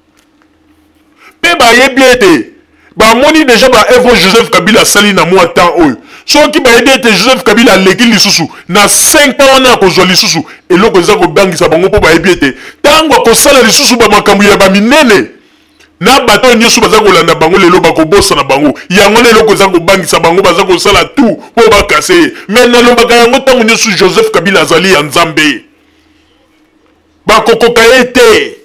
[SPEAKER 1] mpe bayebi ete bamoni deja ba œuvre Joseph Kabila asali na mwa temps oyo. Soki bayebi ete Joseph Kabila aleki lisusu na 5 ans wana, akozwa lisusu eloko eza kobangisa bango, mpo bayebi ete ntango akosala lisusu bamakambo ya baminene na bato oyo nyonso baza kolanda bango lelo, bakobosana bango. Yango na eloko eza kobangisa bango, baza kosala tout mpo bakase ye. Me nalobaka yango ntango nyonso, Joseph Kabila azali ya Nzambe, bakokoka ye te.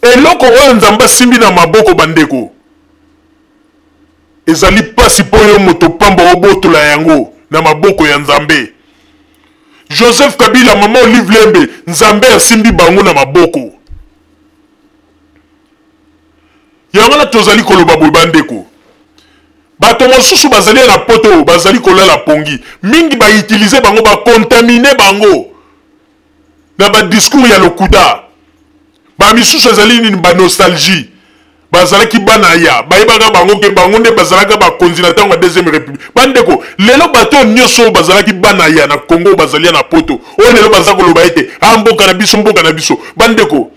[SPEAKER 1] Eloko oyo Nzambe asimbi na maboko, bandeko, ezali mpasi mpo yo moto pamba obotola yango na maboko ya Nzambe. Joseph Kabila, mama Olive Lembe, Nzambe asimbi bango na maboko. Yango wana tozali koloba boye, bandeko, bato mosusu bazali na poto, bazali kolala pongi mingi, bautilize bango, bakontamine bango na badiscours ya lokuta. Bamisusu ezali nini? Banostalgie. Bazalaki bana ya bayebaka bango ke bango nde bazalaka bakonzi na ntango ya deuxième république. Bandeko, lelo bato oyo nyonso oyo bazalaki bana ya na Congo, bazali na poto oyo lelo baza koloba ete a mboka na biso, mboka na biso. Bandeko,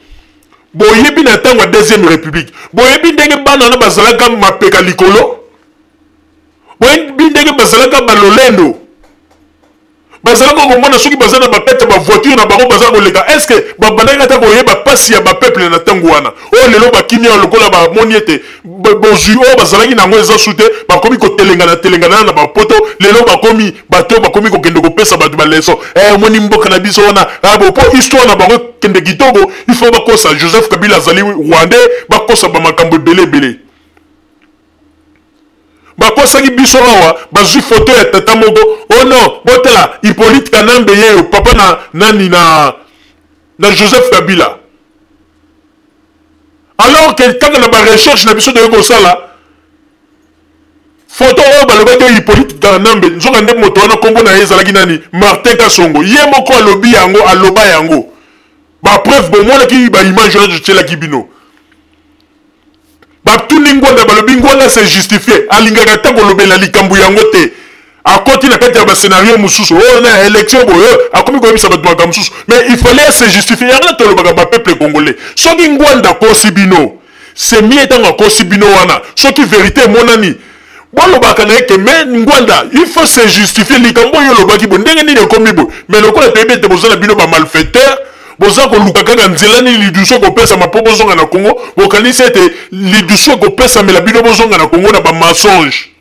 [SPEAKER 1] boyebi na ntango ya deuxième république, boyebi ndenge bana wana bazalaka mapeka likolo, boyebi ndenge bazalaka balolendo, bazalaka komona soki baza na bakati ya bavoiture na bango baza koleka, estce babandaki ata koyeba mpasi ya bapeuple na ntango wana? Oyo lelo bakimi awa, lokola bamoni ete bozwi oyo bazalaki na yango eza su te, bakomi kotelengana telengana na bapoto. Lelo bakomi bato bakomi kokende kopesa bato baleson, omoni mboka na biso wana abo, mpo histoire na bango ekende kitoko, il faut bakosa Joseph Kabila azali rwandais, bakosa bamakambo ebele ebele. Bakosaki biso awa, bazwi foto ya tata moko, oh non, botala Hippolyte Kanambe yeyo, papa na nani na na Joseph Kabila. Alors que kaka na ba recherche na biso toyei kosala foto oyo balobaki oyo Hippolyte Kanambe, nzoka nde moto wana nkombo na ye ezalaki nani? Martin Kasongo. Ye moko alobi yango, aloba yango. Ba preuve bomonaki ba image wana totielaki bino. Batuni Ngwanda, balobi Ngwanda se justifie, alingaka ata kolobela likambo yango te. Akoti na kati ya ba scenario mosusu, oyo oh, na election boye, oh, akomi koyebisa bato makambo mosusu. Mais il fallait se justifier. Yango tolobaka ba peuple congolais. Soki Ngwanda akosi bino, c'est mieux ntango akosi bino wana. Soki verite emonani, bolobaka na ye ke mais Ngwanda, il faut se justifier likambo oyo olobaki boye, ndenge nini ekomi boye. Mais lokola toyebi ete boza na bino ba malfaiteurs, boza koluka kaka nzela nini lidusu ekopesama mpo bozonga na Congo, bokanisi ete lidusu ekopesamela bino bozonga na Congo na ba mensonge.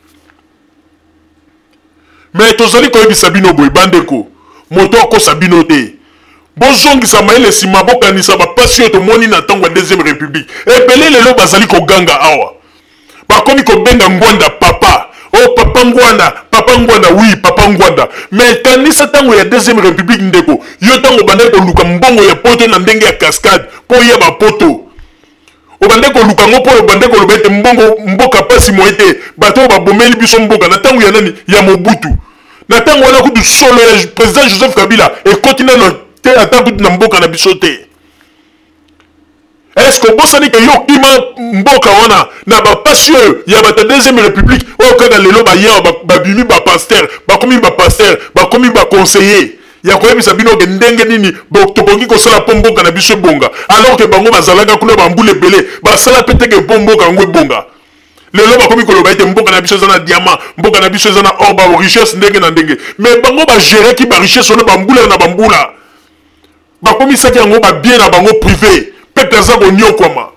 [SPEAKER 1] Mais tozali koyebisa bino boye bandeko, moto akosa bino te. Bozongisa mayele nsima, bokanisa bapasi oyo tomoni na ntango ya deuxième république. Ebele lelo bazali koganga awa, bakomi kobenga Ngwanda papa. Oh papa Ngwanda, papa Ngwanda, oui papa Ngwanda. Mais kanisa ntango ya deuxième république ndeko, yo ntango obandaki koluka mbongo ya poto na ndenge ya cascade mpo oya bapoto, obandaki koluka yango mpo obandaki koloba ete mbongo mboka pasi moye te, bato oyo babomeli biso mboka na ntango ya nani? Ya Mobutu. Na ntango wana kutu solo ya président Joseph Kabila ekoti nano te ata kutu na mboka na biso te. Est-ce que obosani ke yo okima mboka wana na bapasi oyo ya bato ya deuxième république oyo kaka lelo bayawa babimi bapasteur, bakomi bapasteur, bakomi baconseiller ya koyebisa bino ke ndenge nini tokoki kosala mpo mboka na biso ebonga, alors ke bango bazalaka kuna bambula ebele basala mpe te ke mpo mboka yango ebonga. Lelo bakomi koloba ete mboka na biso eza na diamant, mboka na biso eza na or, ba richesse ndenge na ndenge, mais bango bageraki ba richesse wana bambula na bambula, bakomisaki yango ba bien na bango privé. Peuple aza konyokwama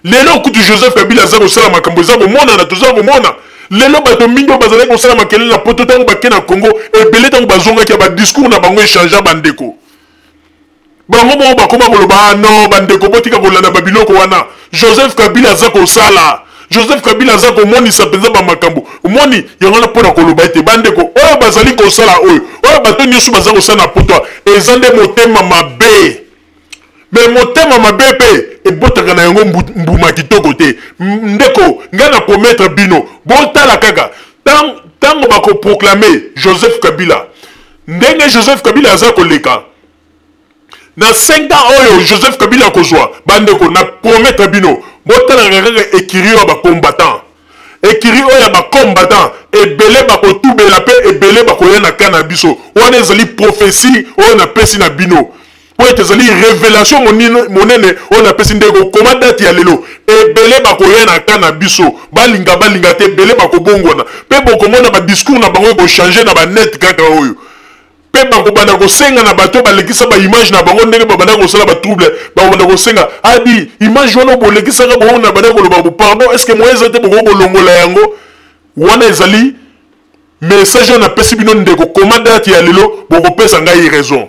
[SPEAKER 1] lelo. Kutu Joseph Kabila aza kosala makambo eza komonana, toza komona lelo bato mingi oyo bazalaki kosala makelele na poto, ntango bake na Congo ebele, ntango bazongaki ya badiscours na bango echangea. Bandeko bango moko bakoma koloba ah non bandeko, botika kolanda babiloko wana. Joseph Kabila aza kosala, Joseph Kabila aza komonisa mpenza bamakambo. Omoni yango wana mpona koloba ete bandeko oyo bazali kosala oyo oyo bato nyonso baza kosala na poto eza nde motema mabe. Me motema mabe mpe ebotaka na yango mbuma kitoko te. Ndeko, ngai na promettre bino, botala kaka ntango bakoproklame Joseph Kabila, ndenge Joseph Kabila aza koleka na 5 ans oyo Joseph Kabila akozwa. Bandeko, na promettre bino, botalaka kaka ekiri oyo ya bacombattant, ekiri oyo ya bacombattant ebele bakotubela mpe ebele bakoya na ka na biso. Wana ezali prophetie oyo napesi na bino, po ete ezali révélation monene oyo napesi ndeko. Koma date ya lelo, ebele bakoya na ka na biso, balinga balinga te, ebele bakobongwana mpe bokomona badiscours na bango ekochange na banet kaka oyo, mpe bakobanda kosenga na bato balekisa baimage na bango ndenge babanda kosala batrouble, bakobanda kosenga adi image wana bolekisaka bongo na banda koloba bo pardon, est ce que moyen eza te bokoki kolongola yango? Wana ezali message oyo napesi bino ndeko. Koma date ya lelo, bokopesa ngai raison.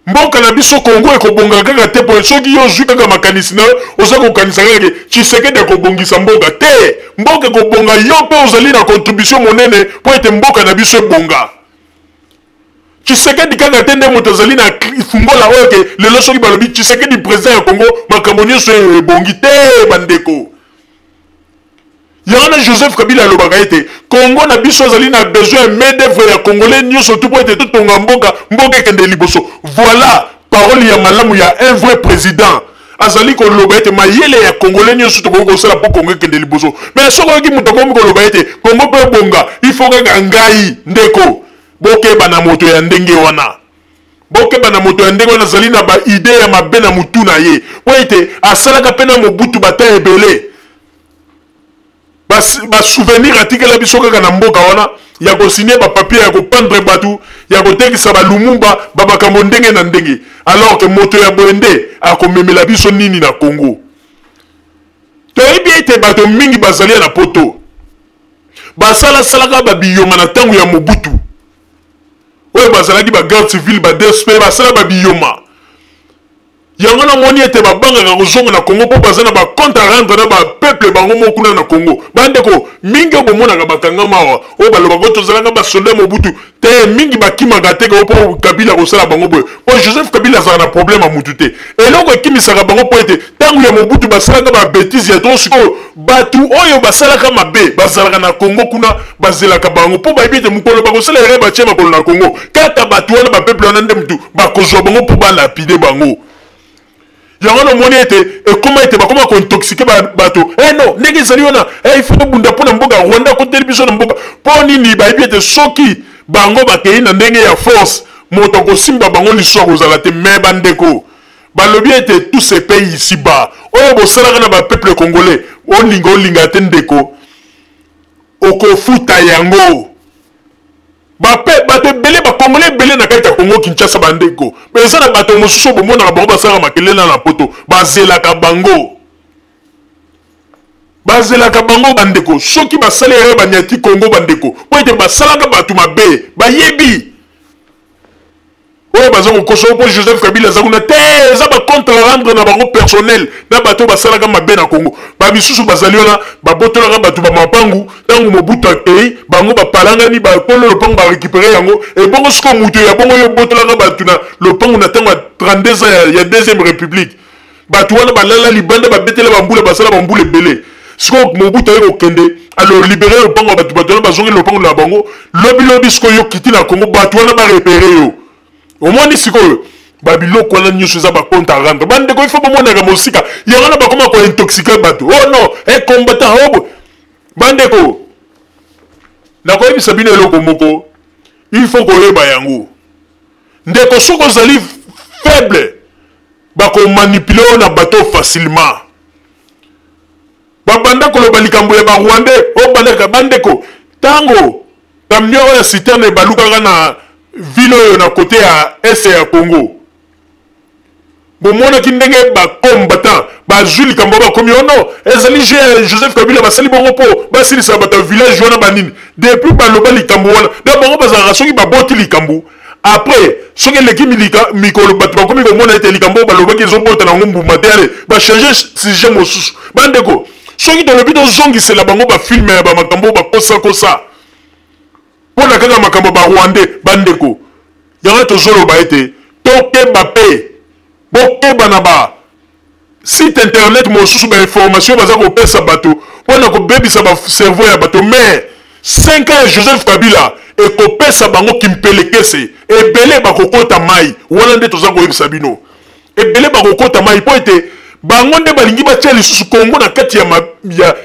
[SPEAKER 1] Mboka na biso Congo ekobonga kaka te po soki yo ozwi kaka makanisi na yo, oza kokanisa kaka ke Tshisekedi akobongisa mboka te. Mboka ekobonga, yo mpe ozali na contribution monene po ete mboka na biso ebonga. Tshisekedi kaka te nde moto azali na fungola oyo ke lelo soki balobi Tshisekedi président ya Congo, makambo nyonso ebongi te. Bandeko, yango na Joseph Kabila alobaka ete Congo na biso azali na besoin ya main d'œuvre ya congolais nyonso tu po ete totonga mboka, mboka ekende liboso. Voilà parole ya malamu ya un vrai président, azali koloba ete mayele ya congolais nyonso tokoki kosala mpo Congo ekende liboso. Mais soki oyoki moto akomi koloba ete Congo mpe ebonga, il faut kaka ngai, ndeko, bokeba na moto ya ndenge wana. Bokeba na moto ya ndenge wana, azali na ba idée ya mabe na mutu na ye, po ete asalaka mpe na Mobutu bata ebele. Basouvenir atikela biso kaka na mboka wana ya kosigne bapapier, ya kopendre bato, ya kotekisa balumumba, bamakambo ndenge na ndenge. Alors ke moto ya boye nde akomemela biso nini na Congo? Toyebi ete bato mingi bazali na poto basalasalaka babiyoma na ntango ya Mobutu, oyo bazalaki bagarde civile, ba DSP, basala babiyoma. Yango namoni ete babangaka kozonga na Congo mpo baza na ba compte à rendre na ba peuple bango moko kuna na Congo. Bandeko mingi oyo bomonaka bakangama awa, oyo balobaka oyo tozalaka ba soldats ya Mobutu te, mingi bakimaka te mpo Kabila akosala bango boye. Mpo Joseph Kabila azalaka na problème ya mutu te. Eloko ekimisaka bango mpo ete ntango ya Mobutu basalaka ba betises ya trop. Sikoyo bato oyo basalaka mabe bazalaka na Congo kuna, bazelaka bango mpo bayebi ete mokolo bakosala erreur batie makolo na Congo, kaka bato wana, ba peuple wana nde mutu bakozwa bango mpo balapide bango. Yango namoni ete ekoma ete bakoma kointoxike bato. Eh non, ndenge ezali wana, eh, il faut tobunda mpo na mboka. Rwanda akoteli biso na mboka mpo nini? Bayebi ete soki bango bakei na ndenge ya force, moto akosimba bango liso akozala te. Me bandeko, balobi ete tout se paye ici bas. Oyo bosalaka na bapeuple congolais, olinga olinga te ndeko, okofuta yango. Bape bato ebele, bakongole ebele na kati ya Kongo Kinshasa, bandeko, eza na bato mosusu oyo bomonaka bango basalaka makelele na poto, bazelaka bango, bazelaka bango bandeko. Soki basali erreur, banyati Kongo bandeko, mpo ete basalaka bato mabe, bayebi oyo baza kokosa mpo Joseph Kabila aza kuna te. Eza bacompte à rendre na bango personnel na bato oyo basalaka mabe na Congo. Bamisusu bazali wana, babotolaka bato bamapangu ntango Mobutu akei, bango bapalangani, bakolo lopango barécupere yango. Ebongo sikoyo moto ya bongo, yo obotolaka bato na lopango na ntango ya 32 ans ya deuxième république, bato wana balala libanda, babetela bambula, basala bambula ebele. Sikoyo Mobutu aye kokende, alors libere lopango ya bato, bato wana bazongi lopango na bango. Lobilobi sikoyo yo kiti na Kongo, bato wana barepere yo. Omoni sikoyo babiloko wana nyonso eza bacompte à rendre. Bandeko, ifo bomonaka mosika. Yango wana bakoma kointoxike bato. Oh non, e combattant oh. Bandeko, nakoyebisa bino eloko moko, il faut koyeba yango. Ndeko, soki ozali faible, bakomanipule oyo na bato facilement. Babanda koloba likambo ya barwandais oyo bandaka. Bandeko, ntango camion oyo ya citerne ebalukaka na ville oyo na kote ya este ya Congo, bomonaki ndenge bacombattant bazwi likambo, bakomi ono ezali jeu ya Joseph Kabila, basali bongo mpo basilisa bato ya village wana banini. Depuis baloba likambo wana, donc bango bazalaka, soki baboti likambo, après soki eleki mikolo, bato bakomi komona ete likambo oyo balobaki ezobota nango mbuma te, ale bachange sujet mosusu. Bandeko, soki tolobi tozongisela bango bafilme ya bamakambo oyo bakosakosa mpo na kaka makambo ya barwandais, bandeko, yango tozoloba ete tokeba mpe bokeba na ba site internet mosusu, bainformation baza kopesa bato mpo na kobebisa bacerveau ya bato. Mais 5 ans ya Joseph Kabila ekopesa bango kimpelekese ebele, bakokota mai wana. Nde toza koyebisa bino, ebele bakokota mai mpo ete bango nde balingi batia lisusu Kongo na kati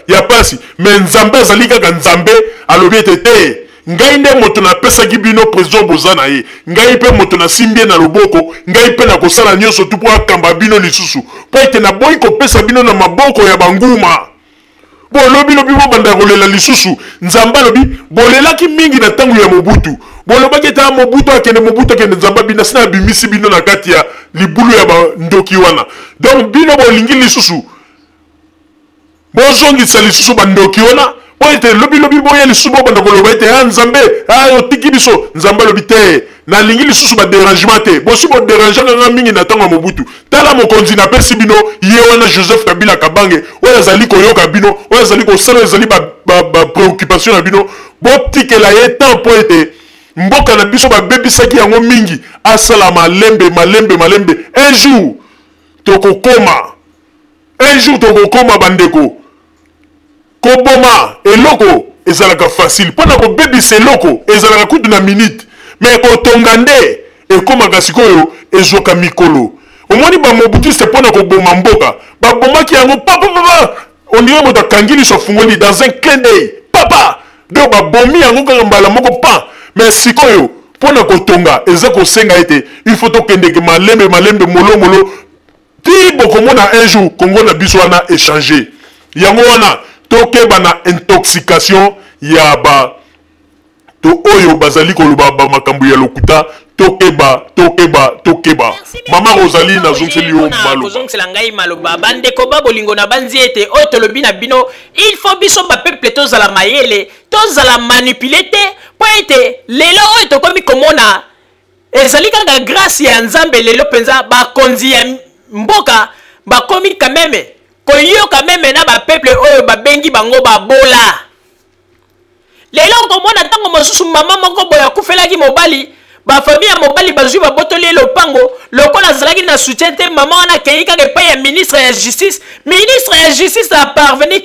[SPEAKER 1] ya pasi. Me Nzambe azali kaka Nzambe, alobi ete te, ngai nde moto napesaki bino président, boza na ye, ngai mpe moto nasimbi ye na loboko, ngai mpe nakosala nyonso tu mpo akamba bino lisusu, mpo ete naboyi kopesa bino na maboko ya banguma. Bolobi lobi bobanda kolela lisusu. Nzambe alobi, bolelaki mingi na ntango ya Mobutu, bolobaki ete Mobutu akende, Mobutu akende. Nzambe abina sina abimisi bino na kati ya libulu ya bandoki wana. Donc bino bolingi lisusu bozongisa lisusu bandoki wana, mpo ete lobilobi boya lisusu bobanda koloba ete a Nzambe, a otiki biso. Nzambe alobi te, nalingi lisusu baderangement te. Bosi boderangeaka nga mingi na ntango ya Mobutu. Tala mokonzi napesi bino, ye wana Joseph Kabila Kabange, oyo azali koyoka bino, oyo azali kosala, oyo ezali bapréoccupation na bino. Botikela ye temps, mpo ete mboka na biso babebisaki yango mingi, asala malembe malembe malembe. Un jour tokokoma, un jour tokokoma. Bandeko, koboma eloko ezalaka facile, mpo na kobebisa eloko ezalaka kutu na minute, me kotonga nde ekomaka sikoyo ezwaka mikolo. Omoni bamobutiste, mpo na koboma mboka babomaki yango papapapa, on dirait moto akangi liso afungoli, dans un clin d'œil, papa. Donc babomi yango kaka mbala moko pa. Mais sikoyo mpo na kotonga eza kosenga ete il faut tokendeke malembe malembe, molomolo, ti bokomona un jour Congo na biso wana échange. Yango wana tokeba na intoxication ya ba to oyo bazali koloba bamakambo ya lokuta. Tokeba, tokeba, tokeba. Mama Rosalie, nazongiseli yo maloba.
[SPEAKER 2] Kozongisela ngai maloba. Bandeko ba bolingo, na banzi ete oyo tolobi na bino, il faut biso bapeuple tozala mayele, tozala manipule te, mpo ete lelo oyo tokomi komona ezali kaka grâce ya Nzambe. Lelo mpenza bakonzi ya mboka bakomi quand même koyoka meme na bapeuple oyo babengi bango babola. Lelo okomona ntango mosusu mama moko boye akufelaki mobali, bafamille ya mobali bazwi babotoli ye lopango, lokola azalaki na soutien te, mama wana akei kaka epai ya ministre ya justice. Ministre ya justice aparveni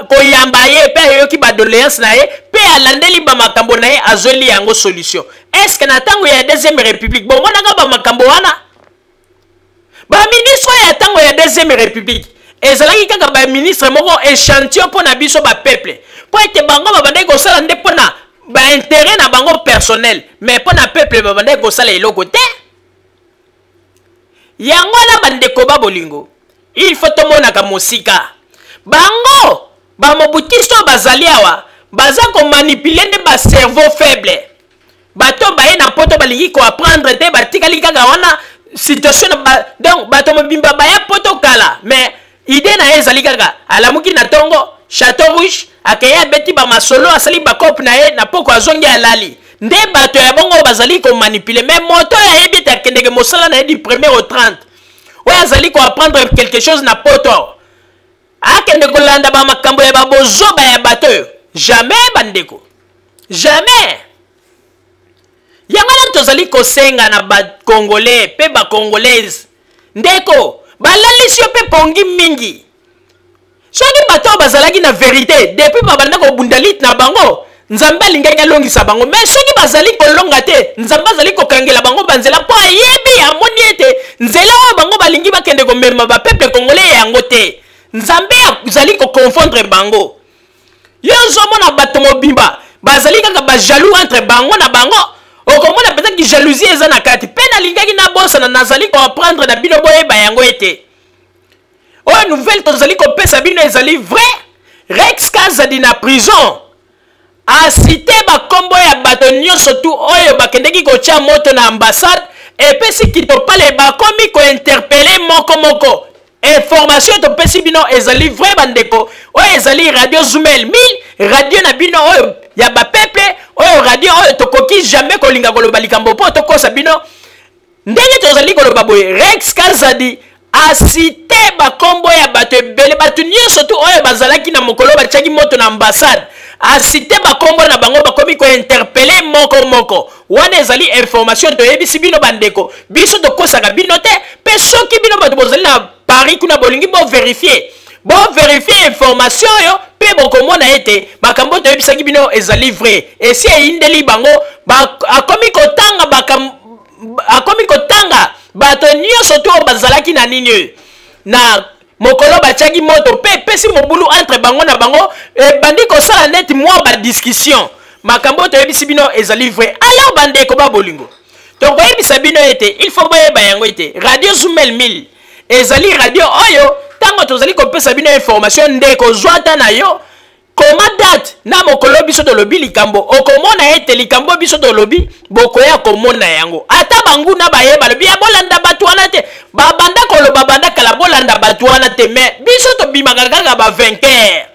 [SPEAKER 2] koyamba ye mpe ayoki badoléance na ye mpe alandeli bamakambo na ye, azweli yango solution. Est-ce na ntango ya deuxième république bomonaka bamakambo wana? Baministre oyo ya ntango ya deuxième république ezalaki kaka baministre moko échantillon mpo na biso bapeuple, mpo ete bango babandaki kosala nde mpo na baintérêt na bango personnel, mais mpo na peuple babandaki kosala eloko te. Yango wana bandeko ba bolingo, il faut tomonaka mosika. Bango bamobutiste oyo bazali awa baza komanipuler nde bacerveau faible. Bato baye na poto balingi koapprendre te, batikali kaka wana situation na ba, donc bato mobimba baya poto kala, mais idée na ye ezali kaka alamuki na ntongo, Chateau Rouge, akei abeti bamasolo, asali bacope na ye, na poko azongi alali. Nde bato ya bongo bazali komanipuler. Mais moto oyo ayebi ete akendeke mosala na ye du premier au 30, oyo azali koapprendre quelque chose na poto, akende kolanda bamakambo ya babozoba ya bato oyo? Jamais, bandeko, jamais. Yango wana tozali kosenga na bacongolais mpe bacongolaise, ndeko, balalisi yo mpe pongi mingi. Soki bato oyo bazalaki na vérité depuis babanda kobunda lutte na bango, Nzambe alingaki alongisa bango. Mais soki bazali kolonga te, Nzambe azali kokangela bango banzela, mpo ayebi, amoni ete nzela oyo bango balingi bakende komema bapeuple congolais yango te. Nzambe azali koconfondre bango. Yo ozomona bato mobimba bazali kaka bajaloux entre bango na bango, okomona mpenza ki jalousie eza na kati. Mpe nalingaki nabosana, nazali koapprendre na bino, boyeba yango ete oyo nouvelle tozali kopesa bino ezali vrai. Rex Kazadi na prison aciter bakombo ya bato nyonso tu oyo bakendeki kotia moto na ambassade. Epesi kitopale, bakomi kointerpeller moko moko. Information topesi bino ezali vrai, bandeko. Oyo ezali Radio Zumel 1000, radio na bino oyo ya bapeuple, oyo radio oyo tokoki jamais kolinga koloba likambo mpo tokosa bino. Ndenge tozali koloba boye, Rex Kazadi aciter bakombo ya bato ebele, bato nyonso tu oyo bazalaki na mokolo batiaki moto na ambassade, aciter bakombo na bango, bakomi kointerpeller moko moko. Wana ezali information toyebisi bino, bandeko. Biso tokosaka bino te. Mpe soki bino bato bozali na Paris kuna bolingi bovérifier, bovérifier information oyo mpe bokomona ete makambo toyebisaki bino ezali vrai. Esi eyindeli bango, akomi kotanga bato nyonso to oyo bazalaki na nini oyo na mokolo batiaki moto, mpe epesi mobulu entre bango na bango, ebandi kosala neti mwa badiscussion. Makambo oyo toyebisi bino ezali vrai. Alors bandeko ba bolingo, tokoyebisa bino ete il faut boyeba yango ete Radio Zumel 1000 ezali radio oyo ntango tozali kopesa bino information, ndeko, zwa ata na yo koma date na mokolo biso tolobi likambo, okomona ete likambo biso tolobi bokoya komona yango. Ata banguna baye balobi ya bolanda bato wana te, babanda koloba banda kala bolanda bato wana te, mais biso tobimaka kaka bavainqueur.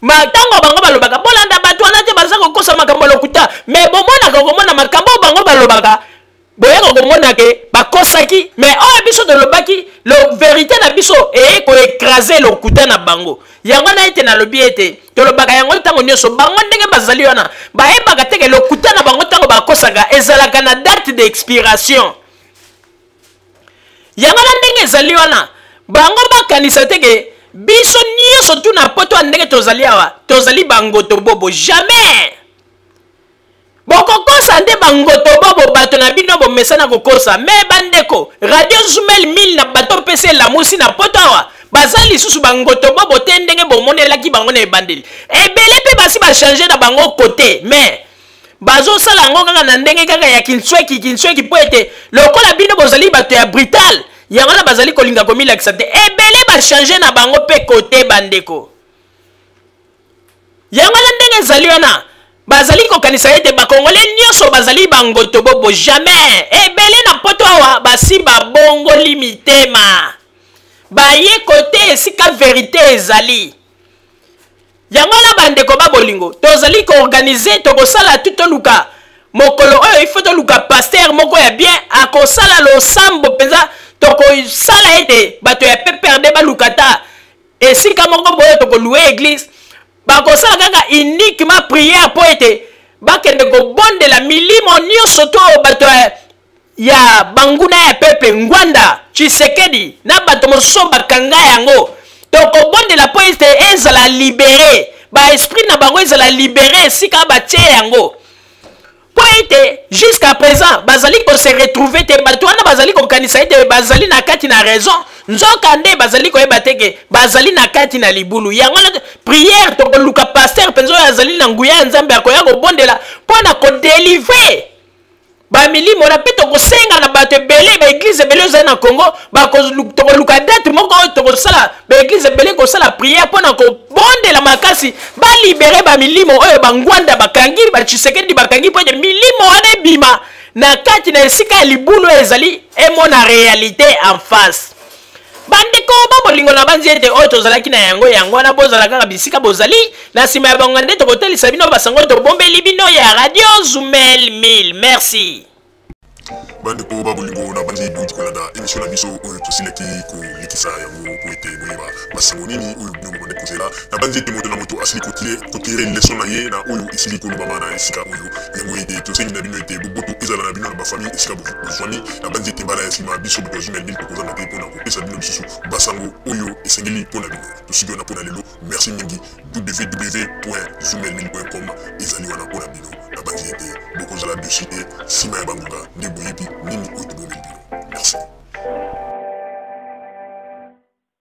[SPEAKER 2] Ma ntango bango balobaka bolanda bato wana te, baza kokosa makambo ya lokuta, mais bomonaka komona makambo oyo bango balobaka, boyaka komona ke bakosaki. Mais oyo biso tolobaki, lo vérité na biso eye koécraser lokuta na bango. Yango wana ete nalobi ete tolobaka yango ntango nyonso. Bango ndenge bazali wana, bayebaka te ke lokuta na bango ntango bakosaka ezalaka na date d'expiration. Yango wana ndenge ezali wana, bango bakanisa te ke biso nyonso tu na poto ya ndenge tozali awa tozali bangoto bobo. Jamais. Bokokosa nde bangoto bobo, bato na bino bomesana kokosa. Mais bandeko, Radio Zumel 1000 na bato mpesa elamusi na poto awa, baza lisusu bangoto bobo te ndenge bomonelaki bango na ebandeli. Ebele mpe basi bachanger na bango kote, mais bazosala yango kaka na ndenge kaka ya kinsweki kinsweki, mpo ete lokola bino bozali bato ya brutal, yango wana bazali kolinga komilakisa te. Ebele bachanger na bango mpe kote, bandeko. Yango wana ndenge ezali wana, bazali kokanisa ete bakongole nyonso bazali bangoto bobo. Jamais. Ebele na poto awa basi babongoli mitema, baye kote esika vérité ezali. Yango wana bandeko ba bolingo, tozali koorganiser, tokosala tu, toluka mokolo oyo ifo toluka pasteur moko ya bien akosala losambo mpenza. Tokosala ete bato ya PPRD baluka ata esika moko boye, tokolouer église, bakosala kaka uniquement prière mpo ete bakende kobondela milimo nyonso to bato ya banguna ya peuple, Ngwanda, Tshisekedi na bato mosusu bakanga yango. Tokobondela mpo ete ezala libéré, baesprit na bango ezala libéré esika batie yango, mpo ete jusqu'à présent bazali kose retrouver te. Bato wana bazali kokanisa ete bazali na kati na raison, nzoka nde bazali koyeba te ke bazali na kati na libulu. Yango wana prière, tokoluka pasteur mpenza oyo azali na nguya ya Nzambe, akoya kobondela mpo na kodélivrer bamilimo na. Mpe tokosenga na bato ebele, baéglise ebele ezali na Congo, tokoluka date moko oyo tokosala baéglise ebele kosala prière mpo na kobondela makasi, balibérer bamilimo oyo bangwanda bakangi, batshisekedi bakangi, mpo ete milimo wana ebima na kati na esika ya libulu oyo ezali, emona réalité en face. Bandeko babolingo, na banzi ete oyo tozalaki na yango yango wana. Bozala kaka bisika bozali, na nsima ya bango nde tokotelisa bino basango tobombeli bino ya Radio Zumel 1000. Merci.
[SPEAKER 1] Bandeko babolingo, na banzi bouti kolanda émission na biso oyo tosilaki kolekisa yango po ete boyeba basango nini oyo bino bobande kozela. Na banzi ete moto na moto asili kotirer leçon na ye na oyo esili kolobama na esika oyo. Yango ete tosengi na bino ete boboto ezala na bino na bafamille esika bozwami. Na banzi ete mbala ya nsima, biso bato ya Zumel 1000 tokozanga te mpona kopesa bino lisusu basango oyo esengeli mpona bino. Tosuki wana mpona lelo. Merci mingi. www.zumel1000.com ezali wana mpona bino. Na banzi ete bokozala déçus te. Nsima ya bangonga nde boyebi nini oyo tobomeli bino.